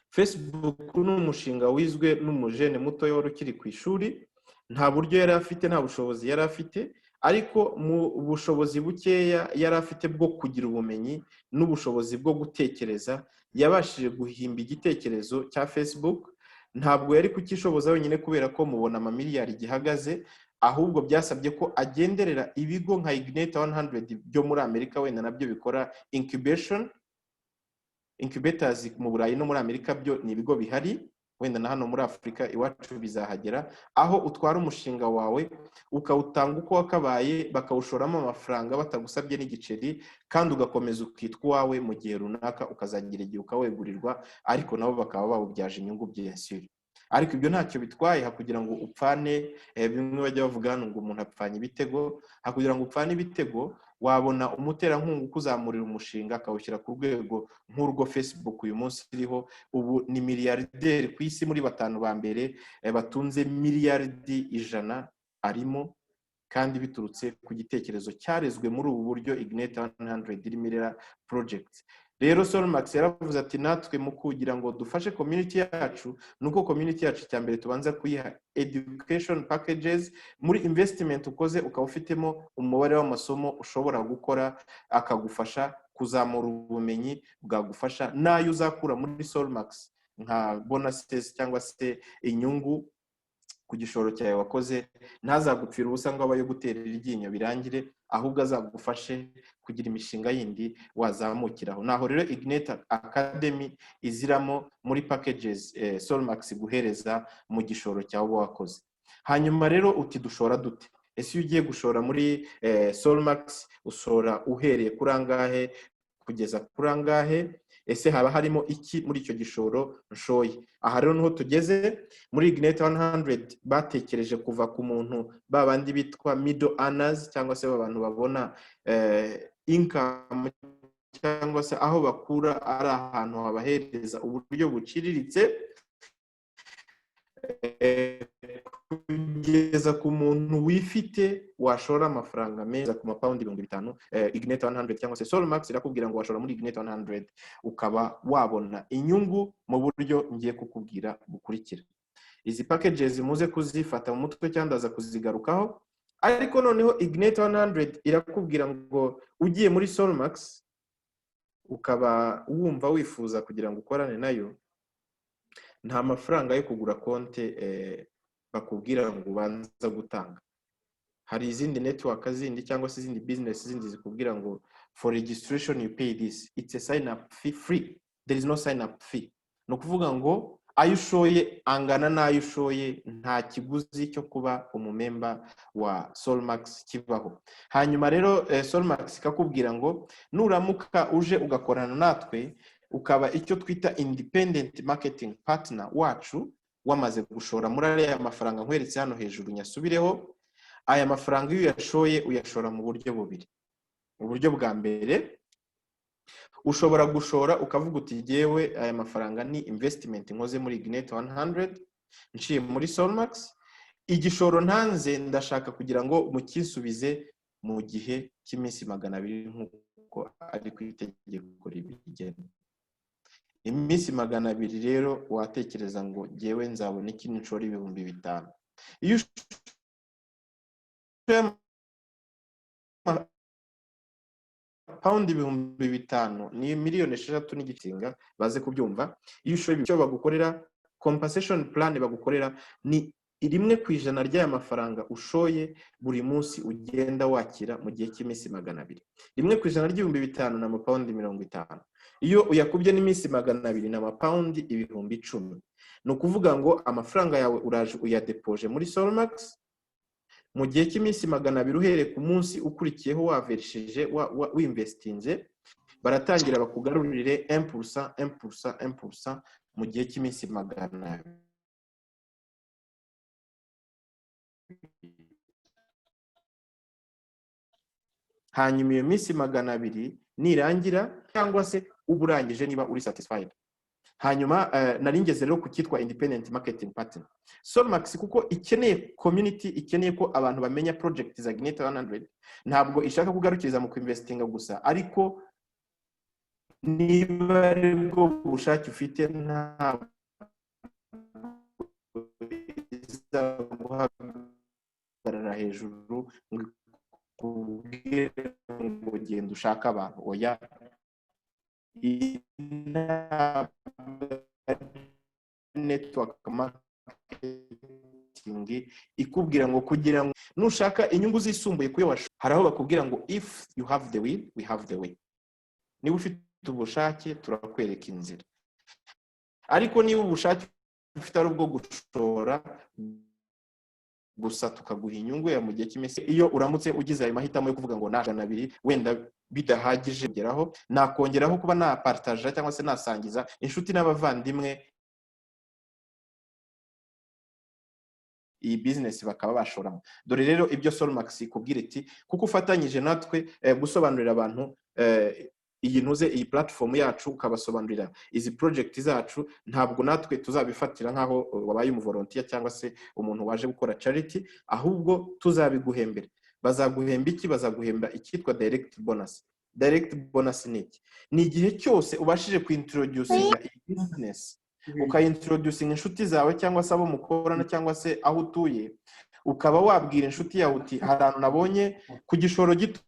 S1: Facebook ni umushinga wizwe n'umujene mutoya wari ukiri ku ishuri. Nta buryo yari afite, nta bushobozi yari afite, ariko mu bushobozi bukeya yari afite bwo kugira ubumenyi n'ubushobozi bwo gutekereza, yabashije guhimba igitekerezo cya Facebook. Ntabwo yari kukishoboza wenyine, kubera ko mubona amamiliyari gihagaze, ahubwo byasabye ko agenderera ibigo nka Ignite 100 byo muri Amerika, wenda nabyo bikora incubation, incubators mu Burayi no muri Amerika. Byo ni ibigo bihari, wenda na hano muri Afurika iwacu bizahagera, aho utwara umushinga wawe ukawutanga uko wakabaye, bakawushoramo amafaranga batagusabye n'igiceri, kandi ugakomeza ukitwa uwawe mu gihe runaka, ukazagira igihe ukawegurirwa, ariko nabo bakaba bawubyaje inyungu, bien sûr. Ariko ibyo ntacyo bitwaye, kugira ngo upfane bimwe bajya bavuga hano ngo umuntu apfanye ibitego. Kugira ngo upfane ibitego, wabona umuterankunga ukuzamurira umushinga, akawushyira ku rwego nk'urwo Facebook uyu munsi iriho. Ubu ni miliyarderi ku isi, muri batanu ba mbere batunze miliyaridi 100 arimo. Kandi biturutse ku gitekerezo cyarezwe muri ubu buryo Ignite 100 irimo irera project. Rero Solmax yaravuze ati: "Natwe mu kugira ngo dufashe community yacu, nuko community yacu cya mbere tubanza kuyiha education packages. Muri investment ukoze ukaba ufitemo umubare w'amasomo ushobora gukora, akagufasha kuzamura ubumenyi bwagufasha n'ayo uzakura muri Solmax nka bonuses cyangwa se inyungu ku gishoro cyawe wakoze, ntazagupfira ubusa ngo abe ayo gutera iryinyo birangire, ahubwo azagufashe kugira imishinga yindi wazamukiraho." Naho rero Ignite Academy iziramo muri packages Solmax guhereza mu gishoro cyawe uba wakoze. Hanyuma rero uti: "Dushora dute?" Ese iyo ugiye gushora muri Solmax ushora uhereye kuri angahe kugeza kuri angahe? Ese haba harimo iki muri icyo gishoro nshoye? Aha rero niho tugeze. Muri Ignite 100 batekereje kuva ku muntu ba bandi bitwa middle earners, cyangwa se abantu babona income cyangwa se aho bakura ari ahantu habahereza uburyo buciriritse, kugeza ku muntu wifite washora amafaranga meza ku mapawundi 5000. Ignite 100 cyangwa se Solmax irakubwira ngo washora muri Ignite 100 ukaba wabona inyungu mu buryo ngiye kukubwira bukurikira. Izi packages muze kuzifata mu mutwe cyangwa ndaza kuzigarukaho. Ariko noneho Ignite 100 irakubwira ngo ugiye muri Solmax ukaba wumva wifuza kugira ngo ukorane nayo, nta mafaranga yo kugura konte bakubwira ngo ubanza gutanga. Hari izindi network zindi cyangwa se izindi business zindi zikubwira ngo for registration you pay this. It's a sign up fee free. There is no sign up fee. Ni ukuvuga ngo ayo ushoye angana n'ayo ushoye, nta kiguzi cyo kuba umumember wa Solmax kibaho. Hanyuma rero Solmax ikakubwira ngo nuramuka uje ugakorana natwe, ukaba icyo twita independent marketing partner wacu, wamaze gushora muri ariya mafaranga nkweretse hano hejuru, nyasubireho. Aya mafaranga iyo uyashoye, uyashora mu buryo bubiri. Uburyo bwa mbere, ushobora gushora ukavuga uti: "Jyewe aya mafaranga ni investment nkoze muri Ignite 100 nciye muri Solmax. Igishoro ntanze ndashaka kugira ngo mukinsubize mu gihe cy'iminsi 200, nk'uko ari ku itegeko ribigena." Iminsi 200 rero watekereza ngo: "Jyewe nzabona iki nshora 5000?" Iyo ushoye pawundi 5000 ni miliyoni 6 n'igitinga, baze kubyumva. Iyo ushoye, icyo bagukorera, compensation plan bagukorera ni 1% ry'aya mafaranga ushoye buri munsi ugenda wakira mu gihe cy'iminsi 200. 1% ry'ibihumbi 5 ni amapawundi 50. Iyo uyakubye n'iminsi 200 ni amapawundi 10,000. Ni ukuvuga ngo amafaranga yawe uraje uyadepoje muri Solmax, mu gihe cy'iminsi 200 uhereye ku munsi ukurikiyeho waverisheje, winvestinze, baratangira bakugarurire 1%, 1%, 1% mu gihe cy'iminsi 200. Hanyuma iyo minsi 200 nirangira, cyangwa se uba urangije niba uri satisfied. Hanyuma nari ngeze rero ku cyitwa independent marketing partner. Solmax, kuko ikeneye community, ikeneye ko abantu bamenya project za Ignite 100, ntabwo ishaka kugarukiriza mu kuinvestinga gusa. Ariko niba ari bwo bushake ufite, ntabwo izaguhagarara hejuru ngo ikubwire ngo genda ushake abantu. Oya, iyi ntabwo ari network marketing ikubwira ngo kugira ngo nushaka inyungu zisumbuye kuyo hari aho bakubwira ngo: "If you have the will, we have the way." Niba ufite ubushake, turakwereka inzira. Ariko niba ubushake ufite ari ubwo gushora gusa tukaguha inyungu ya mu gihe cy'iminsi, iyo uramutse ugize ayo mahitamo yo kuvuga ngo na abiri wenda bidahagije kugeraho, nakongeraho kuba napartaja cyangwa se nasangiza inshuti n'abavandimwe iyi business bakaba bashoramo. Dore rero ibyo Solmax ikubwira iti: "Kuko ufatanyije natwe gusobanurira abantu iyi ntuze, iyi platform yacu, ukabasobanurira izi project zacu, ntabwo natwe tuzabifatira nk'aho wabaye umuvolontiya cyangwa se umuntu waje gukora charity, ahubwo tuzabiguhembera." Bazaguhemba iki? Bazaguhemba icyitwa direct bonus. Direct bonus ni iki? Ni igihe cyose ubashije kuintroducinga iyi business, ukayintroducinga inshuti zawe cyangwa se abo mukorana cyangwa se aho utuye, ukaba wabwira inshuti yawe uti: "Hari ahantu nabonye ku gishoro gito."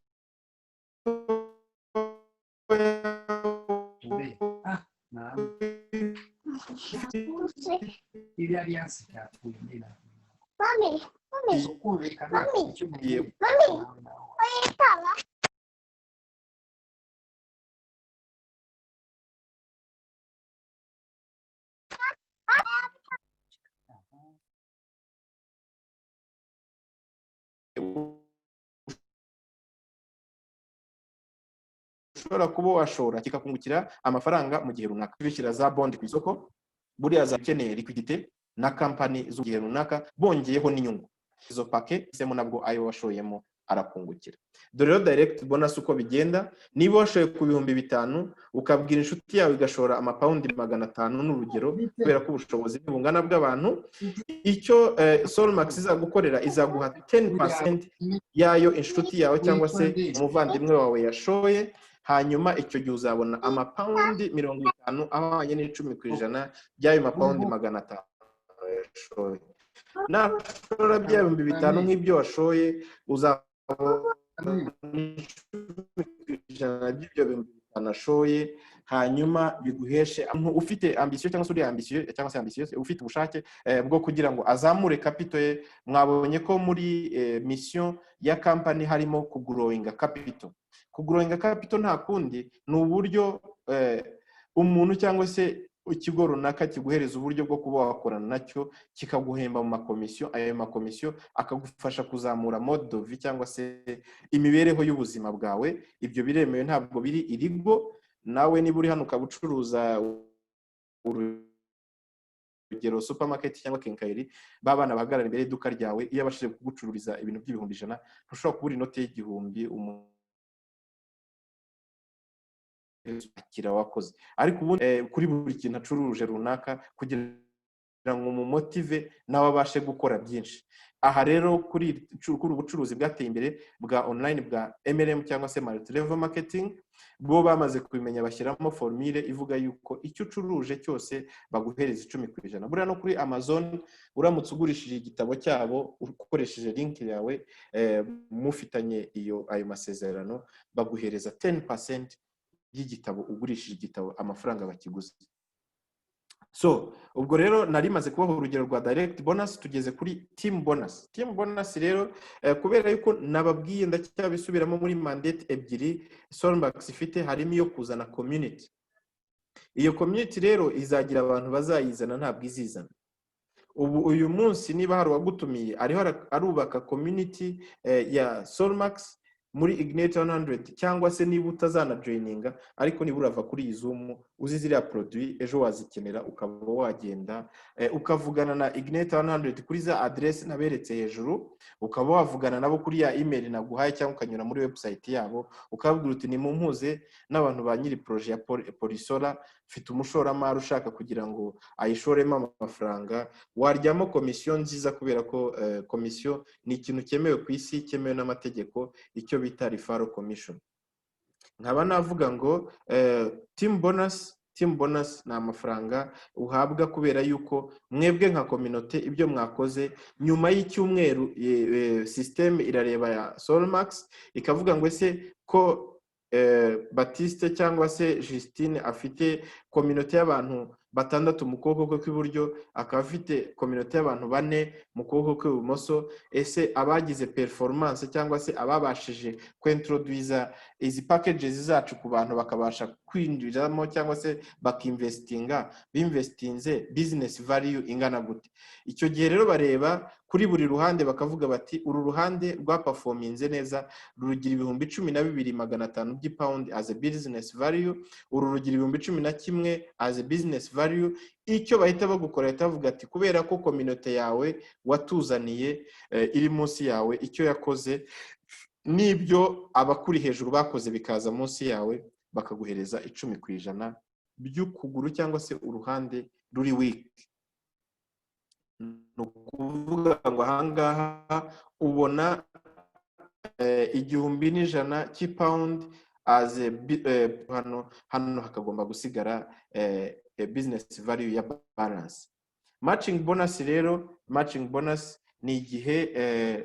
S1: Ushobora kuba washora kikakungukira amafaranga mu gihe runaka. Bishyira za bond ku isoko, buriya zakeneye liquidité na company z'igihe runaka, bongeyeho n'inyungu izo pake isemo, nabwo ayo washoyemo arakungukira. Dore rero direct bonus uko bigenda: niba washoye ku 5000, ukabwira inshuti yawe igashora amapawundi 500, n'urugero, kubera ko ubushobozi bungana bw'abantu, icyo Solmax izagukorera, izaguha 10% yayo inshuti yawe cyangwa se umuvandimwe wawe yashoye. Hanyuma icyo gihe uzabona amapawundi 50 ahwanye n'10% by'ayo mapawundi 500 yashoye. Nashora bya 5000 nk'ibyo washoye, uzabona 10% by'ibyo 5000 ashoye, hanyuma biguheshe ufite ambition cyangwa se uri ambitieux cyangwa se ambitieux, ufite ubushake bwo kugira ngo azamure capital ye. Mwabonye ko muri mission ya company harimo kugrowinga capital. Kugrowinga capital nta kundi, ni uburyo umuntu cyangwa se ikigo runaka kiguhereza uburyo bwo kuba wakorana nacyo, kikaguhemba mu makomisiyo. Ayo makomisiyo akagufasha kuzamura mode de vie cyangwa se imibereho y'ubuzima bwawe. Ibyo biremewe, ntabwo biri illegal. Nawe niba uri hano ukaba ucuruza, urugero, supermarket cyangwa quincaillerie, ba bana bahagarara imbere y'iduka ryawe, iyo abashije kugucururiza ibintu by'100,000, ntushobora kubura inoti y'igihumbi akira wakoze. Ariko ubundi kuri buri kintu acuruje runaka, kugira ngo umumotive nawe abashe gukora byinshi. Aha rero kuri ubucuruzi bwateye imbere bwa online bwa MLM cyangwa se multi level marketing, bo bamaze kubimenya, bashyiramo formule ivuga yuko icyo ucuruje cyose baguhereza 10%. Buriya no kuri Amazon, uramutse ugurishije igitabo cyabo ukoresheje link yawe, mufitanye iyo ayo masezerano, baguhereza 10% y'igitabo ugurishije, igitabo amafaranga bakiguze. So ubwo rero nari maze kubaha urugero rwa direct bonus, tugeze kuri team bonus. Team bonus rero, kubera yuko nababwiye, ndacyabisubiramo, muri mandate ebyiri Solmax ifite harimo iyo kuzana community. Iyo community rero izagira abantu bazayizana, ntabwo izizana. Ubu uyu munsi niba hari uwagutumiye, ariho arubaka community ya Solmax muri Ignite 100, cyangwa se niba utazana joininga, ariko niba urava kuri iyi Zoom uzi ziriya produit, ejo wazikenera, ukaba wagenda ukavugana na Ignite 100 kuri za adresse naberetse hejuru, ukaba wavugana nabo kuri ya email naguhaye, cyangwa ukanyura muri website yabo, ukababwira uti: "Nimumpuze n'abantu ba nyiri projet ya Polisora, mfite umushoramari ushaka kugira ngo ayishoremo amafaranga." Waryamo komisiyo nziza, kubera ko komisiyo ni ikintu cyemewe ku isi, cyemewe n'amategeko, icyo bita referral commission. Nkaba navuga ngo team bonus, team bonus ni amafaranga uhabwa kubera yuko mwebwe nka communauté ibyo mwakoze. Nyuma y'icyumweru system irareba ya Solmax ikavuga ngo: "Ese ko Batiste cyangwa se Justine afite communauté y'abantu batandatu mu kuboko kwe kw'iburyo, akaba afite communauté y'abantu bane mu kuboko kw'ibumoso, ese abagize performance cyangwa se ababashije kwintroduza izi packages zacu ku bantu, bakabasha kwinjiramo cyangwa se bakinvestinga, binvestinze business value ingana gute?" Icyo gihe rero bareba kuri buri ruhande, bakavuga bati: "Uru ruhande rwaperforminze neza, rugira 12,500 by'ipawundi as a business value, uru rugira 11,000 as a business value." Icyo bahita bagukora, bahita bavuga ati: "Kubera ko communauté yawe watuzaniye iri munsi yawe, icyo yakoze n'ibyo abakuri hejuru bakoze bikaza munsi yawe," bakaguhereza 10% by'ukuguru cyangwa se uruhande ruri weak. Ni ukuvuga ngo ahangaha ubona 1100 cy'ipawundi as a hano hakagomba gusigara business value ya balance. Matching bonus rero, matching bonus ni igihe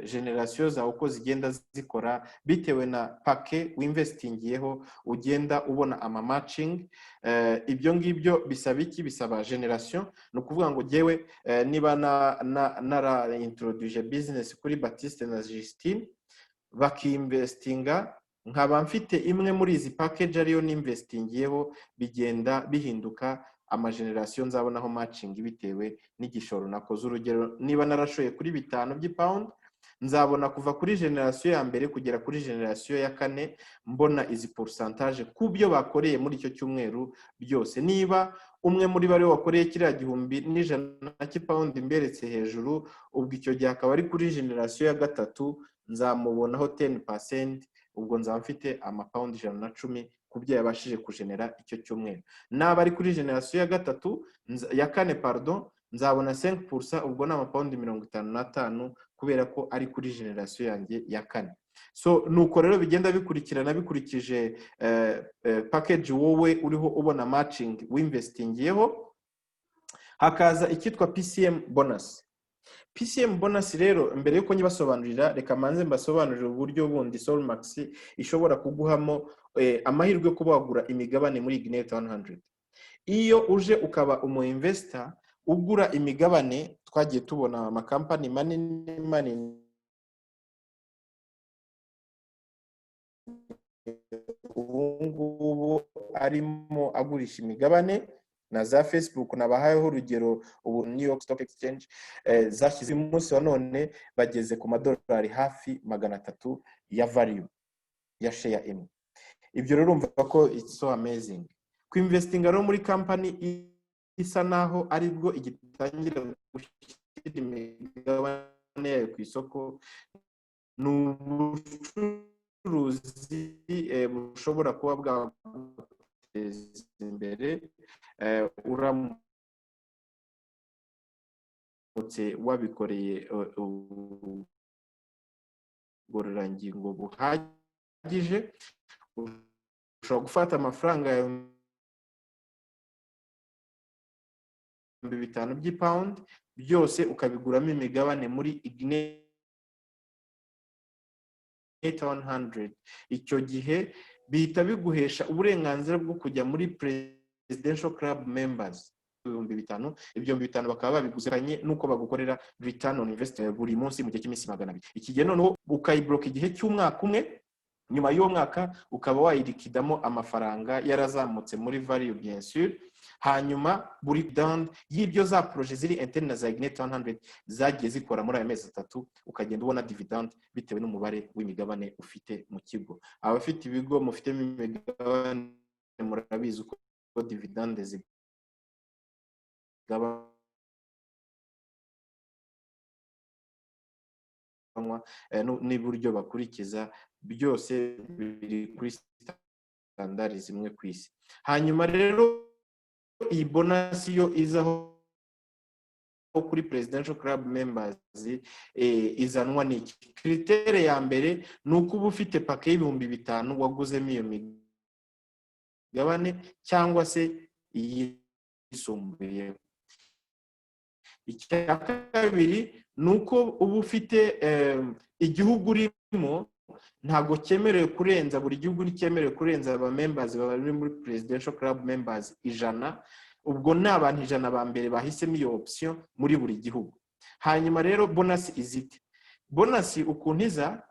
S1: generation zawe uko zigenda zikora bitewe na package winvestingiyeho, ugenda ubona ama matching. Ibyo ngibyo bisaba iki? Bisaba generation. Ni ukuvuga ngo jyewe niba nara introduce business kuri Batiste na Justine, bakinvestinga, nkaba mfite imwe muri izi package ariyo ninvestingiyeho, bigenda bihinduka ama generation nzabonaho matching bitewe n'igishoro nakoze. Urugero, niba narashoye kuri 5 by'ipawundi, nzabona kuva kuri generation ya mbere kugera kuri generation ya kane mbona izi pourcentage ku byo bakoreye muri icyo cyumweru byose. Niba umwe muri bo ariwe wakoreye kiriya 1100 cy'ipawundi mberetse hejuru, ubwo icyo gihe akaba ari kuri generation ya gatatu, nzamubonaho 10%. Ubwo nzaba mfite amapawundi 110 ku byo yabashije kugenera icyo cyumweru. Naba ari kuri generation ya gatatu, ya kane, pardon, nzabona 5%. Ubwo ni amapawundi 55 kubera ko ari kuri generation yanjye ya kane. So nuko rero bigenda bikurikirana bikurikije package wowe uriho ubona matching winvestingiyeho. Hakaza icyitwa PCM bonus. PCM bonus rero, mbere yuko nyibasobanurira, reka manze mbasobanurire uburyo bundi Solmax ishobora kuguhamo amahirwe yo kuba wagura imigabane muri Ignite 100. Iyo uje ukaba umu investor ugura imigabane, twagiye tubona amakampani manini manini ubu ngubu arimo agurisha imigabane, na za Facebook nabahayeho urugero. Ubu New York Stock Exchange zashyize umunsi wa none bageze ku madolari hafi 300 ya value ya share imwe. Ibyo rero urumva ko it's so amazing. Kwinvestinga rero muri company isa naho aribwo igitangira gushyira imigabane yayo ku isoko ni ubucuruzi bushobora kuba bwaguteza imbere uramutse wabikoreye ubugororangingo buhagije. Ushobora gufata amafaranga yawe 5000 by'ipawundi byose, ukabiguramo imigabane muri Ignite 100. Icyo gihe bihita biguhesha uburenganzira bwo kujya muri Presidential Club members. 5000, 5000 bakaba babiguzanye nuko bagukorera return on investment buri munsi mu gihe cy'iminsi 200. Iki gihe noneho ukayibloka igihe cy'umwaka umwe. Nyuma y'uwo mwaka ukaba wayirikidamo amafaranga yarazamutse muri value, bien sûr. Hanyuma buri down y'ibyo za projet ziri interne za Ignite 100 zagiye zikora muri ayo mezi 3, ukagenda ubona dividend bitewe n'umubare w'imigabane ufite mu kigo. Abafite ibigo mufitemo imigabane murabizi uko dividende zigabanywa n'uburyo bakurikiza, byose biri kuri standard zimwe ku isi. Hanyuma rero iyi bonus yo izaho kuri Presidential Club members izanwa n'iki? Critère ya mbere ni uko uba ufite package y'5000 waguzemo iyo migabane cyangwa se iyisumbuyeho. Icya kabiri ni uko uba ufite igihugu urimo ntabwo cyemerewe kurenza, buri gihugu nticyemerewe kurenza aba members bari muri Presidential Club members 100. Ubwo ni abantu 100 ba mbere bahisemo iyo option muri buri gihugu. Hanyuma rero bonus izite, bonus ukuntu iza,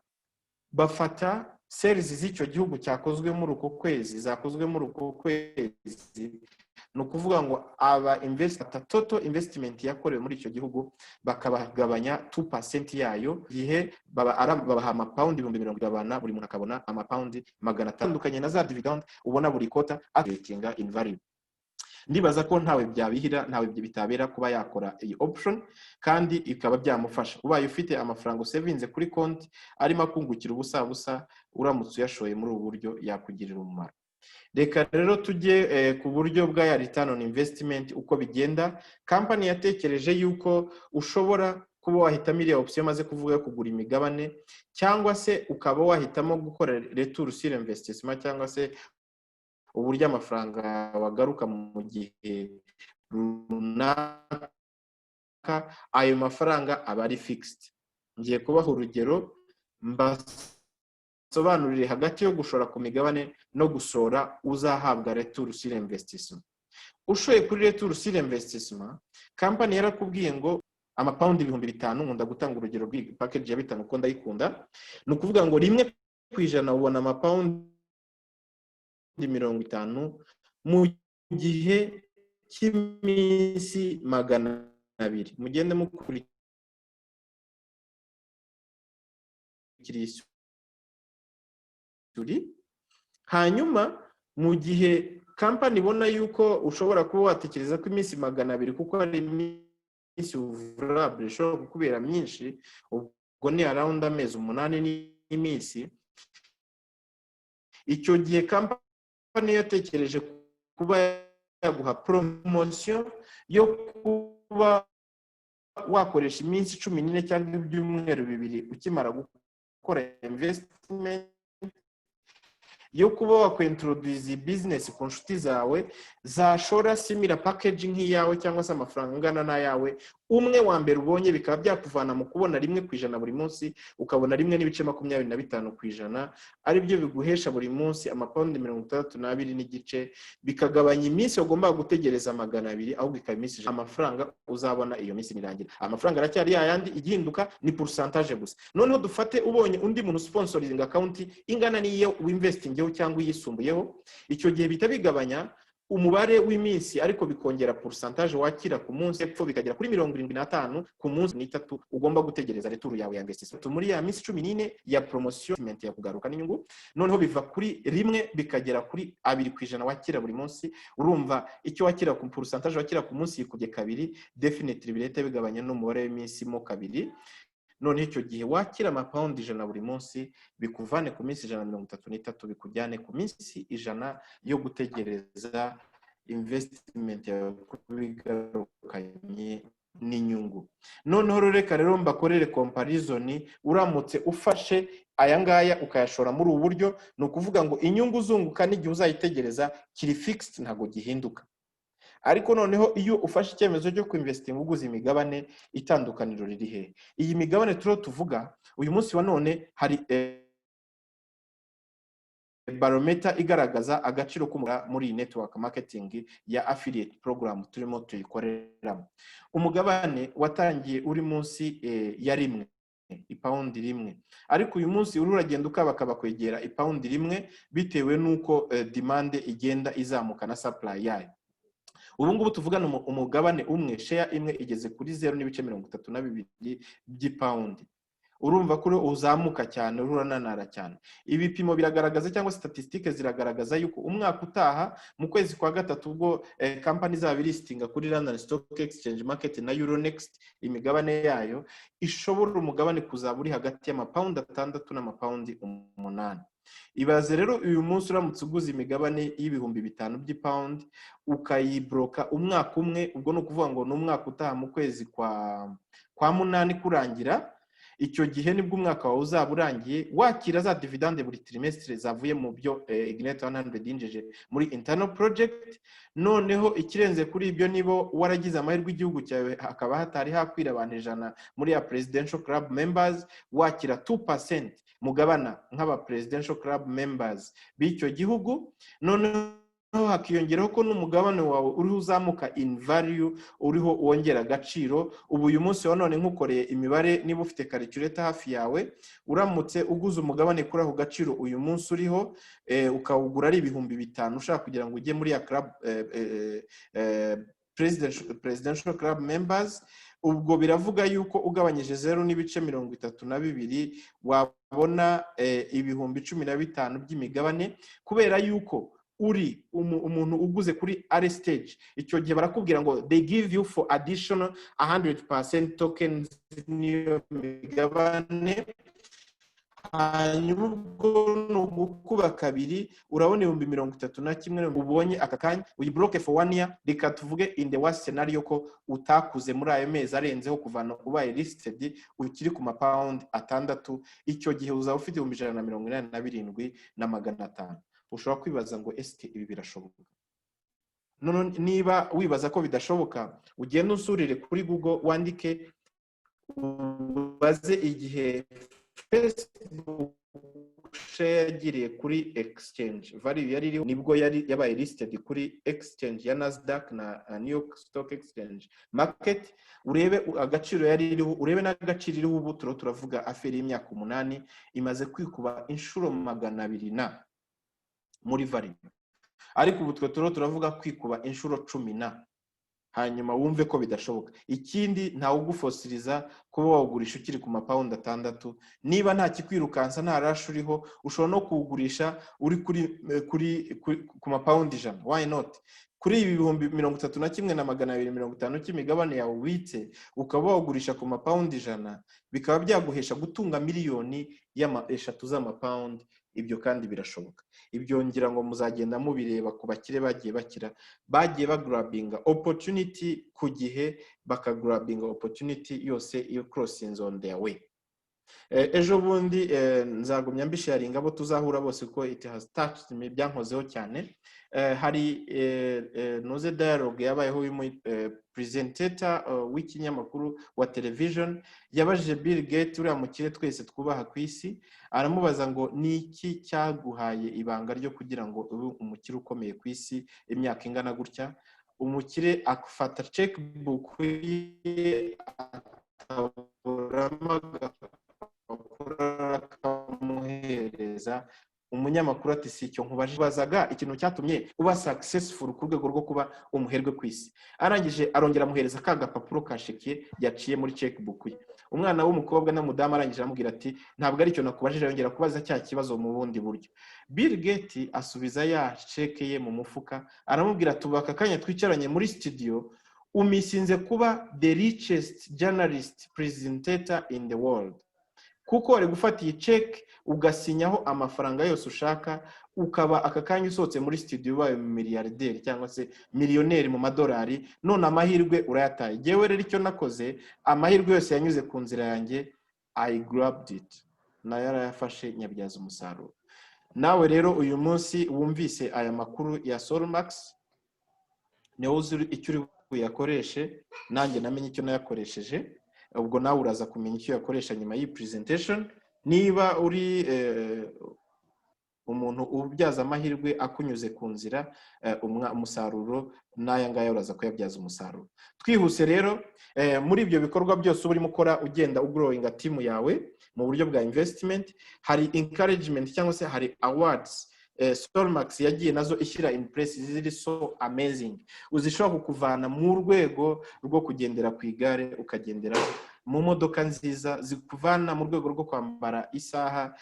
S1: bafata sales z'icyo gihugu cyakozwe muri uko kwezi, zakozwe muri uko kwezi. Ni ukuvuga ngo aba investor, total investment yakorewe muri icyo gihugu bakabagabanya 2% yayo, gihe babaha amapawundi 40,000, buri muntu akabona amapawundi 500, atandukanye na za dividend ubona buri quarter atinga in value. Ndibaza ko ntawe byabihira, ntawe bitabera kuba yakora iyi option kandi ikaba byamufasha. Ubaye ufite amafaranga usevinze kuri konti arimo akungukira ubusa busa, uramutse uyashoye muri ubu buryo yakugirira umumaro. Reka rero tujye ku buryo bwa ya return on investment uko bigenda. Kampani yatekereje yuko ushobora Kuba wahitamo iriya option maze kuvuga yo kugura imigabane, cyangwa se ukaba wahitamo gukora retour sur investissement, cyangwa se uburyo amafaranga wagaruka mu gihe runaka, ayo mafaranga aba ari fixed. Ngiye kubaha urugero, mbasobanurire hagati yo gushora ku migabane no gushora uzahabwa retour sur investissement. Ushoye kuri retour sur investissement, company yarakubwiye ngo amapawundi 5000, nkunda gutanga urugero rw'iyi package ya 5 kuko ndayikunda, ni ukuvuga ngo 1% ubona amapawundi 50 mu gihe cy'iminsi 200. Mugende mukurikira iyi turi. Hanyuma mu gihe company ibona yuko ushobora kuba watekereza ko iminsi 200, kuko ari iminsi ouvrable, ishobora kukubera myinshi, ubwo ni around amezi 8 n'iminsi, icyo gihe company yatekereje kuba yaguha promotion yo kuba wakoresha iminsi 14 cyangwa ibyumweru 2 ukimara gukora investment, yo kuba wakwintroduce business ku nshuti zawe zashora similar package nk'iyawe cyangwa se amafaranga angana n'ayawe. Umwe wa mbere ubonye, bikaba byakuvana mu kubona 1% buri munsi, ukabona 1.25%, aribyo biguhesha buri munsi amapawundi 62.5, bikagabanya iminsi wagombaga gutegereza 200, ahubwo ikaba iminsi 100. Amafaranga uzabona iyo minsi nirangira, amafaranga aracyari yayandi, igihinduka ni pourcentage gusa. Noneho dufate ubonye undi muntu sponsoring account ingana n'iyo winvestingeho cyangwa iyisumbuyeho, icyo gihe bihita bigabanya umubare w'iminsi, ariko bikongera pourcentage wakira ku munsi, epfo bikagera kuri 75 ku munsi n'itatu ugomba gutegereza retour yawe ya investissement muri ya minsi 14 ya promotion ya kugaruka n'inyungu. Noneho biva kuri 1 bikagera kuri 2% wakira buri munsi. Urumva icyo wakira ku pourcentage wakira ku munsi yikubye kabiri. Definitely birahita bigabanya n'umubare w'iminsi mo kabiri. Noneho icyo gihe wakira amapawundi 100 buri munsi, bikuvane ku minsi 133, bikujyane ku minsi 100 yo gutegereza investment yawe kuba igarukanye n'inyungu. Noneho rero reka rero mbakorere comparison. Uramutse ufashe aya ngaya ukayashora muri ubu buryo, ni ukuvuga ngo inyungu uzunguka n'igihe uzayitegereza kiri fixed, ntabwo gihinduka. Ariko noneho iyo ufashe icyemezo cyo kwinvestinga uguze imigabane, itandukaniro riri hehe? Iyi migabane turiho tuvuga uyu munsi wa none, hari barometer igaragaza agaciro k'umugabane muri iyi network marketing ya affiliate program turimo tuyikoreramo. Umugabane watangiye uri munsi ya 1, ipawundi 1, ariko uyu munsi uri uragenda ukabakaba kwegera ipawundi 1, bitewe n'uko demand igenda izamuka na supply yayo. Ubu ngubu tuvugana, umugabane umwe, share imwe, igeze kuri 0.32 by'ipawundi. Urumva ko uzamuka cyane, urananara cyane. Ibipimo biragaragaza, cyangwa statisitike ziragaragaza yuko umwaka utaha mu kwezi kwa gatatu, ubwo company izaba ilistinga kuri London Stock Exchange Market na Euronext, imigabane yayo ishobora umugabane kuzaba uri hagati y'amapawundi 6 n'amapawundi 8. Ibaze rero uyu munsi uramutse uguze imigabane y'5000 by'ipawundi, ukayibroka umwaka umwe, ubwo ni ukuvuga ngo ni umwaka utaha mu kwezi kwa munani kurangira, icyo gihe nibwo umwaka wawe uzaba urangiye, wakira za dividende buri trimestre zavuye mu byo Ignite 100 yinjije muri internal project. Noneho ikirenze kuri ibyo, niba waragize amahirwe igihugu cyawe hakaba hatari hakwira abantu 100 muri ya presidential club members, wakira 2% mugabana nk'aba presidential club members b'icyo gihugu. Noneho hakiyongeraho ko n'umugabane wawe uriho uzamuka in value, uriho wongera agaciro. Ubu uyu munsi wa none nkukoreye imibare, niba ufite calculator hafi yawe, uramutse uguze umugabane kuri ako gaciro uyu munsi uriho, ukawugura ari 5000, ushaka kugira ngo ujye muri ya club presidential club members, ubwo biravuga yuko ugabanyije 0.32 wabona 15,000 by'imigabane. Kubera yuko uri umuntu uguze kuri early stage, icyo gihe barakubwira ngo they give you for additional 100% tokens, niyo migabane. Hanyuma ubwo ni ugukuba kabiri, urabona 31,000 ubonye aka kanya. Uyi-block for one year. Reka tuvuge in the worst scenario ko utakuze muri ayo mezi arenzeho kuvana ubaye listed, ukiri ku mapawundi 6. Icyo gihe uzaba ufite 187,500. Ushobora kwibaza ngo: "Ese ibi birashoboka?" None niba wibaza ko bidashoboka, ugende usurire kuri Google, wandike, ubaze igihe Facebook share yagiriye kuri exchange, value yari iriho nibwo yari yabaye listed kuri exchange ya Nasdaq na New York Stock Exchange market. Urebe agaciro yari iriho, urebe n'agaciro iriho ubu. Turiho turavuga affaire y'imyaka 8, imaze kwikuba inshuro 200 na muri value, ariko ubu twe turiho turavuga kwikuba inshuro 10 na. Hanyuma wumve ko bidashoboka. Ikindi, ntawe ugufosiriza kuba wawugurisha ukiri ku mapawundi 6. Niba nta kikwirukansa, nta rush uriho, ushobora no kuwugurisha uri kuri ku mapawundi 100. Why not? Kuri ibi 31,250 cy'imigabane yawe ubitse, ukaba wawugurisha ku mapawundi 100, bikaba byaguhesha gutunga miliyoni 3 z'amapawundi. Ibyo kandi birashoboka. Ibyo ngira ngo muzagenda mubireba ku bakire bagiye bakira, bagiye bagrabinga opportunity ku gihe, bakagrabinga opportunity yose iyo crossinze on their way. Ejo bundi nzagumya mbisharinga abo tuzahura bose, kuko it has touched me, byankozeho cyane. Hari noze dialogue yabayeho y'umu presentator w'ikinyamakuru wa television, yabajije Bill Gates, uriya mukire twese twubaha ku isi, aramubaza ngo: "Ni iki cyaguhaye ibanga ryo kugira ngo ube umukire ukomeye ku isi imyaka ingana gutya?" Umukire afata checkbook ye, ataburamo agapapuro, akamuhereza. Umunyamakuru ati: "Si icyo nkubajije, bazaga ikintu cyatumye uba successful ku rwego rwo kuba umuherwe ku isi." Arangije arongera amuhereza ka gapapuro ka sheke yaciye muri checkbook ye. Umwana w'umukobwa n'umudamu arangije aramubwira ati: "Ntabwo ari icyo nakubajije." Yongera kubaza cya kibazo mu bundi buryo. Bill Gates asubiza ya sheke ye mu mufuka, aramubwira: "Tubaka akanya twicaranye muri studio, umisinze kuba the richest journalist presentator in the world, kuko wari gufata iyi check ugasinyaho amafaranga yose ushaka, ukaba aka kanya usohotse muri studio ubaye miliyarderi cyangwa se miliyoneri mu madolari. None amahirwe urayataye. Yewe rero icyo nakoze, amahirwe yose yanyuze ku nzira yanjye, I grabbed it, nayo yarayafashe, nyabyaza umusaruro." Nawe rero uyu munsi wumvise aya makuru ya Solmax, niwo uzi icyo uri buyakoreshe. Nanjye namenye icyo nayakoresheje. Ubwo nawe uraza kumenya icyo uyakoresha nyuma y'iyi presentation. Niba uri umuntu ubyaza amahirwe akunyuze ku nzira umusaruro, n'aya ngaya uraza kuyabyaza umusaruro. Twihuse rero, muri ibyo bikorwa byose uba urimo ukora, ugenda ugrowinga team yawe mu buryo bwa investment, hari encouragement cyangwa se hari awards Solmax yagiye nazo ishyira in place ziri so amazing, uzishobora kukuvana mu rwego rwo kugendera ku igare ukagendera mu modoka nziza, zikuvana mu rwego rwo kwambara isaha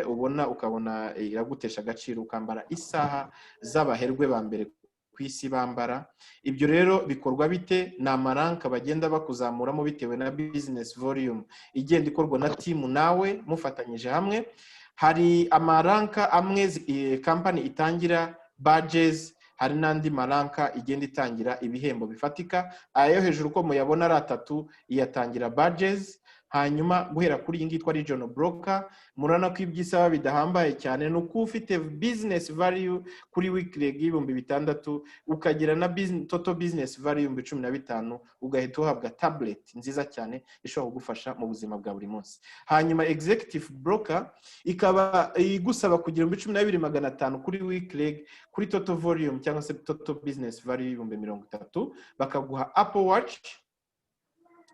S1: ubona ukabona iragutesha agaciro, ukambara isaha z'abaherwe ba mbere ku isi bambara. Ibyo rero bikorwa bite? Ni amarank bagenda bakuzamuramo bitewe na business volume igenda ikorwa na team nawe mufatanyije hamwe. Hari amarank amwe company itangira badges, hari n'andi marank igenda itangira ibihembo bifatika. Aya yo hejuru uko muyabona ari atatu, iyatangira badges. Hanyuma guhera kuri iyi ngiyi yitwa regional broker, murabona ko iby'isaba bidahambaye cyane. Ni uko ufite business value kuri week leg y'6,000, ukagira na total business value 15,000, ugahita uhabwa tablet nziza cyane ishobora kugufasha mu buzima bwa buri munsi. Hanyuma executive broker ikaba igusaba kugira 12,500 kuri week leg, kuri total volume cyangwa se total business value y'30,000, bakaguha Apple Watch.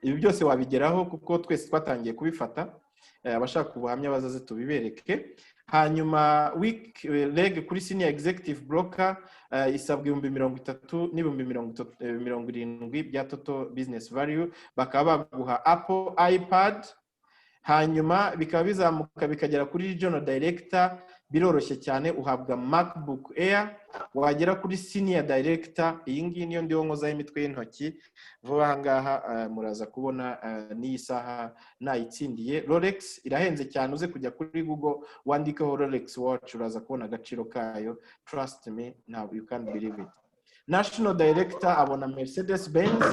S1: Ibi byose wabigeraho kuko twese twatangiye kubifata. Abashaka ubuhamya bazaze tubibereke. Hanyuma week leg kuri senior executive broker isabwa 30,000 n'ibihumbi 70 bya total business value, bakaba baguha Apple iPad. Hanyuma bikaba bizamuka bikagera kuri regional director. Biroroshye cyane, uhabwa MacBook Air. Wagera kuri senior director, iyi ngiyi niyo ndiho nkozaho imitwe y'intoki vuba aha ngaha, muraza kubona n'iyi saha nayitsindiye, Rolex irahenze cyane. Uze kujya kuri Google wandikeho Rolex watch, uraza kubona agaciro kayo. Trust me, ntabwo you can't believe it. National director abona Mercedes Benz,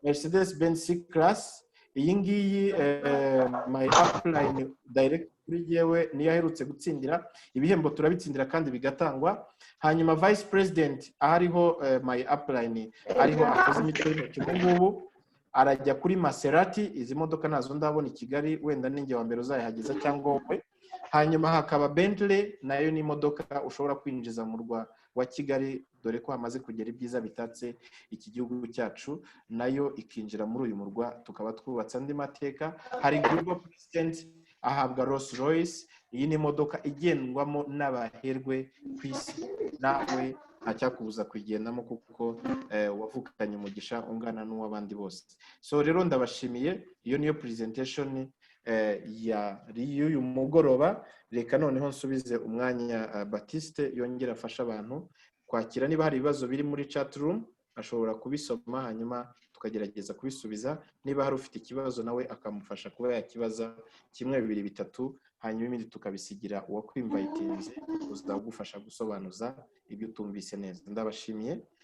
S1: Mercedes Benz C Class. Iyi ngiyi my upline direct kuri yewe niyo aherutse gutsindira. Ibihembo turabitsindira kandi bigatangwa. Hanyuma vice president, ahariho my upline ariho akoze imitwe y'intoki ubu ngubu, arajya kuri Maserati. Izi modoka nazo ndabona i Kigali, wenda ninjye wa mbere uzayihageza cyangwa wowe. Hanyuma hakaba Bentley, nayo ni imodoka ushobora kwinjiza mu murwa wa Kigali, dore ko hamaze kugera ibyiza bitatse iki gihugu cyacu, nayo ikinjira muri uyu murwa, tukaba twubatse andi mateka. Hari global president, ahabwa Rolls Royce. Iyi ni imodoka igendwamo n'abaherwe ku isi, nawe ntacyakubuza kuyigendamo kuko wavukanye umugisha ungana n'uw'abandi bose. So rero ndabashimiye, iyo niyo presentation ya y'uyu mugoroba. Reka noneho nsubize umwanya Batiste, yongere afashe abantu kwakira. Niba hari ibibazo biri muri chat room, ashobora kubisoma hanyuma tukagerageza kubisubiza. Niba hari ufite ikibazo, nawe akamufasha kuba yakibaza kimwe, bibiri, bitatu, hanyuma ibindi tukabisigira uwakwinvitinze uzagufasha gusobanuza ibyo utumvise neza. Ndabashimiye.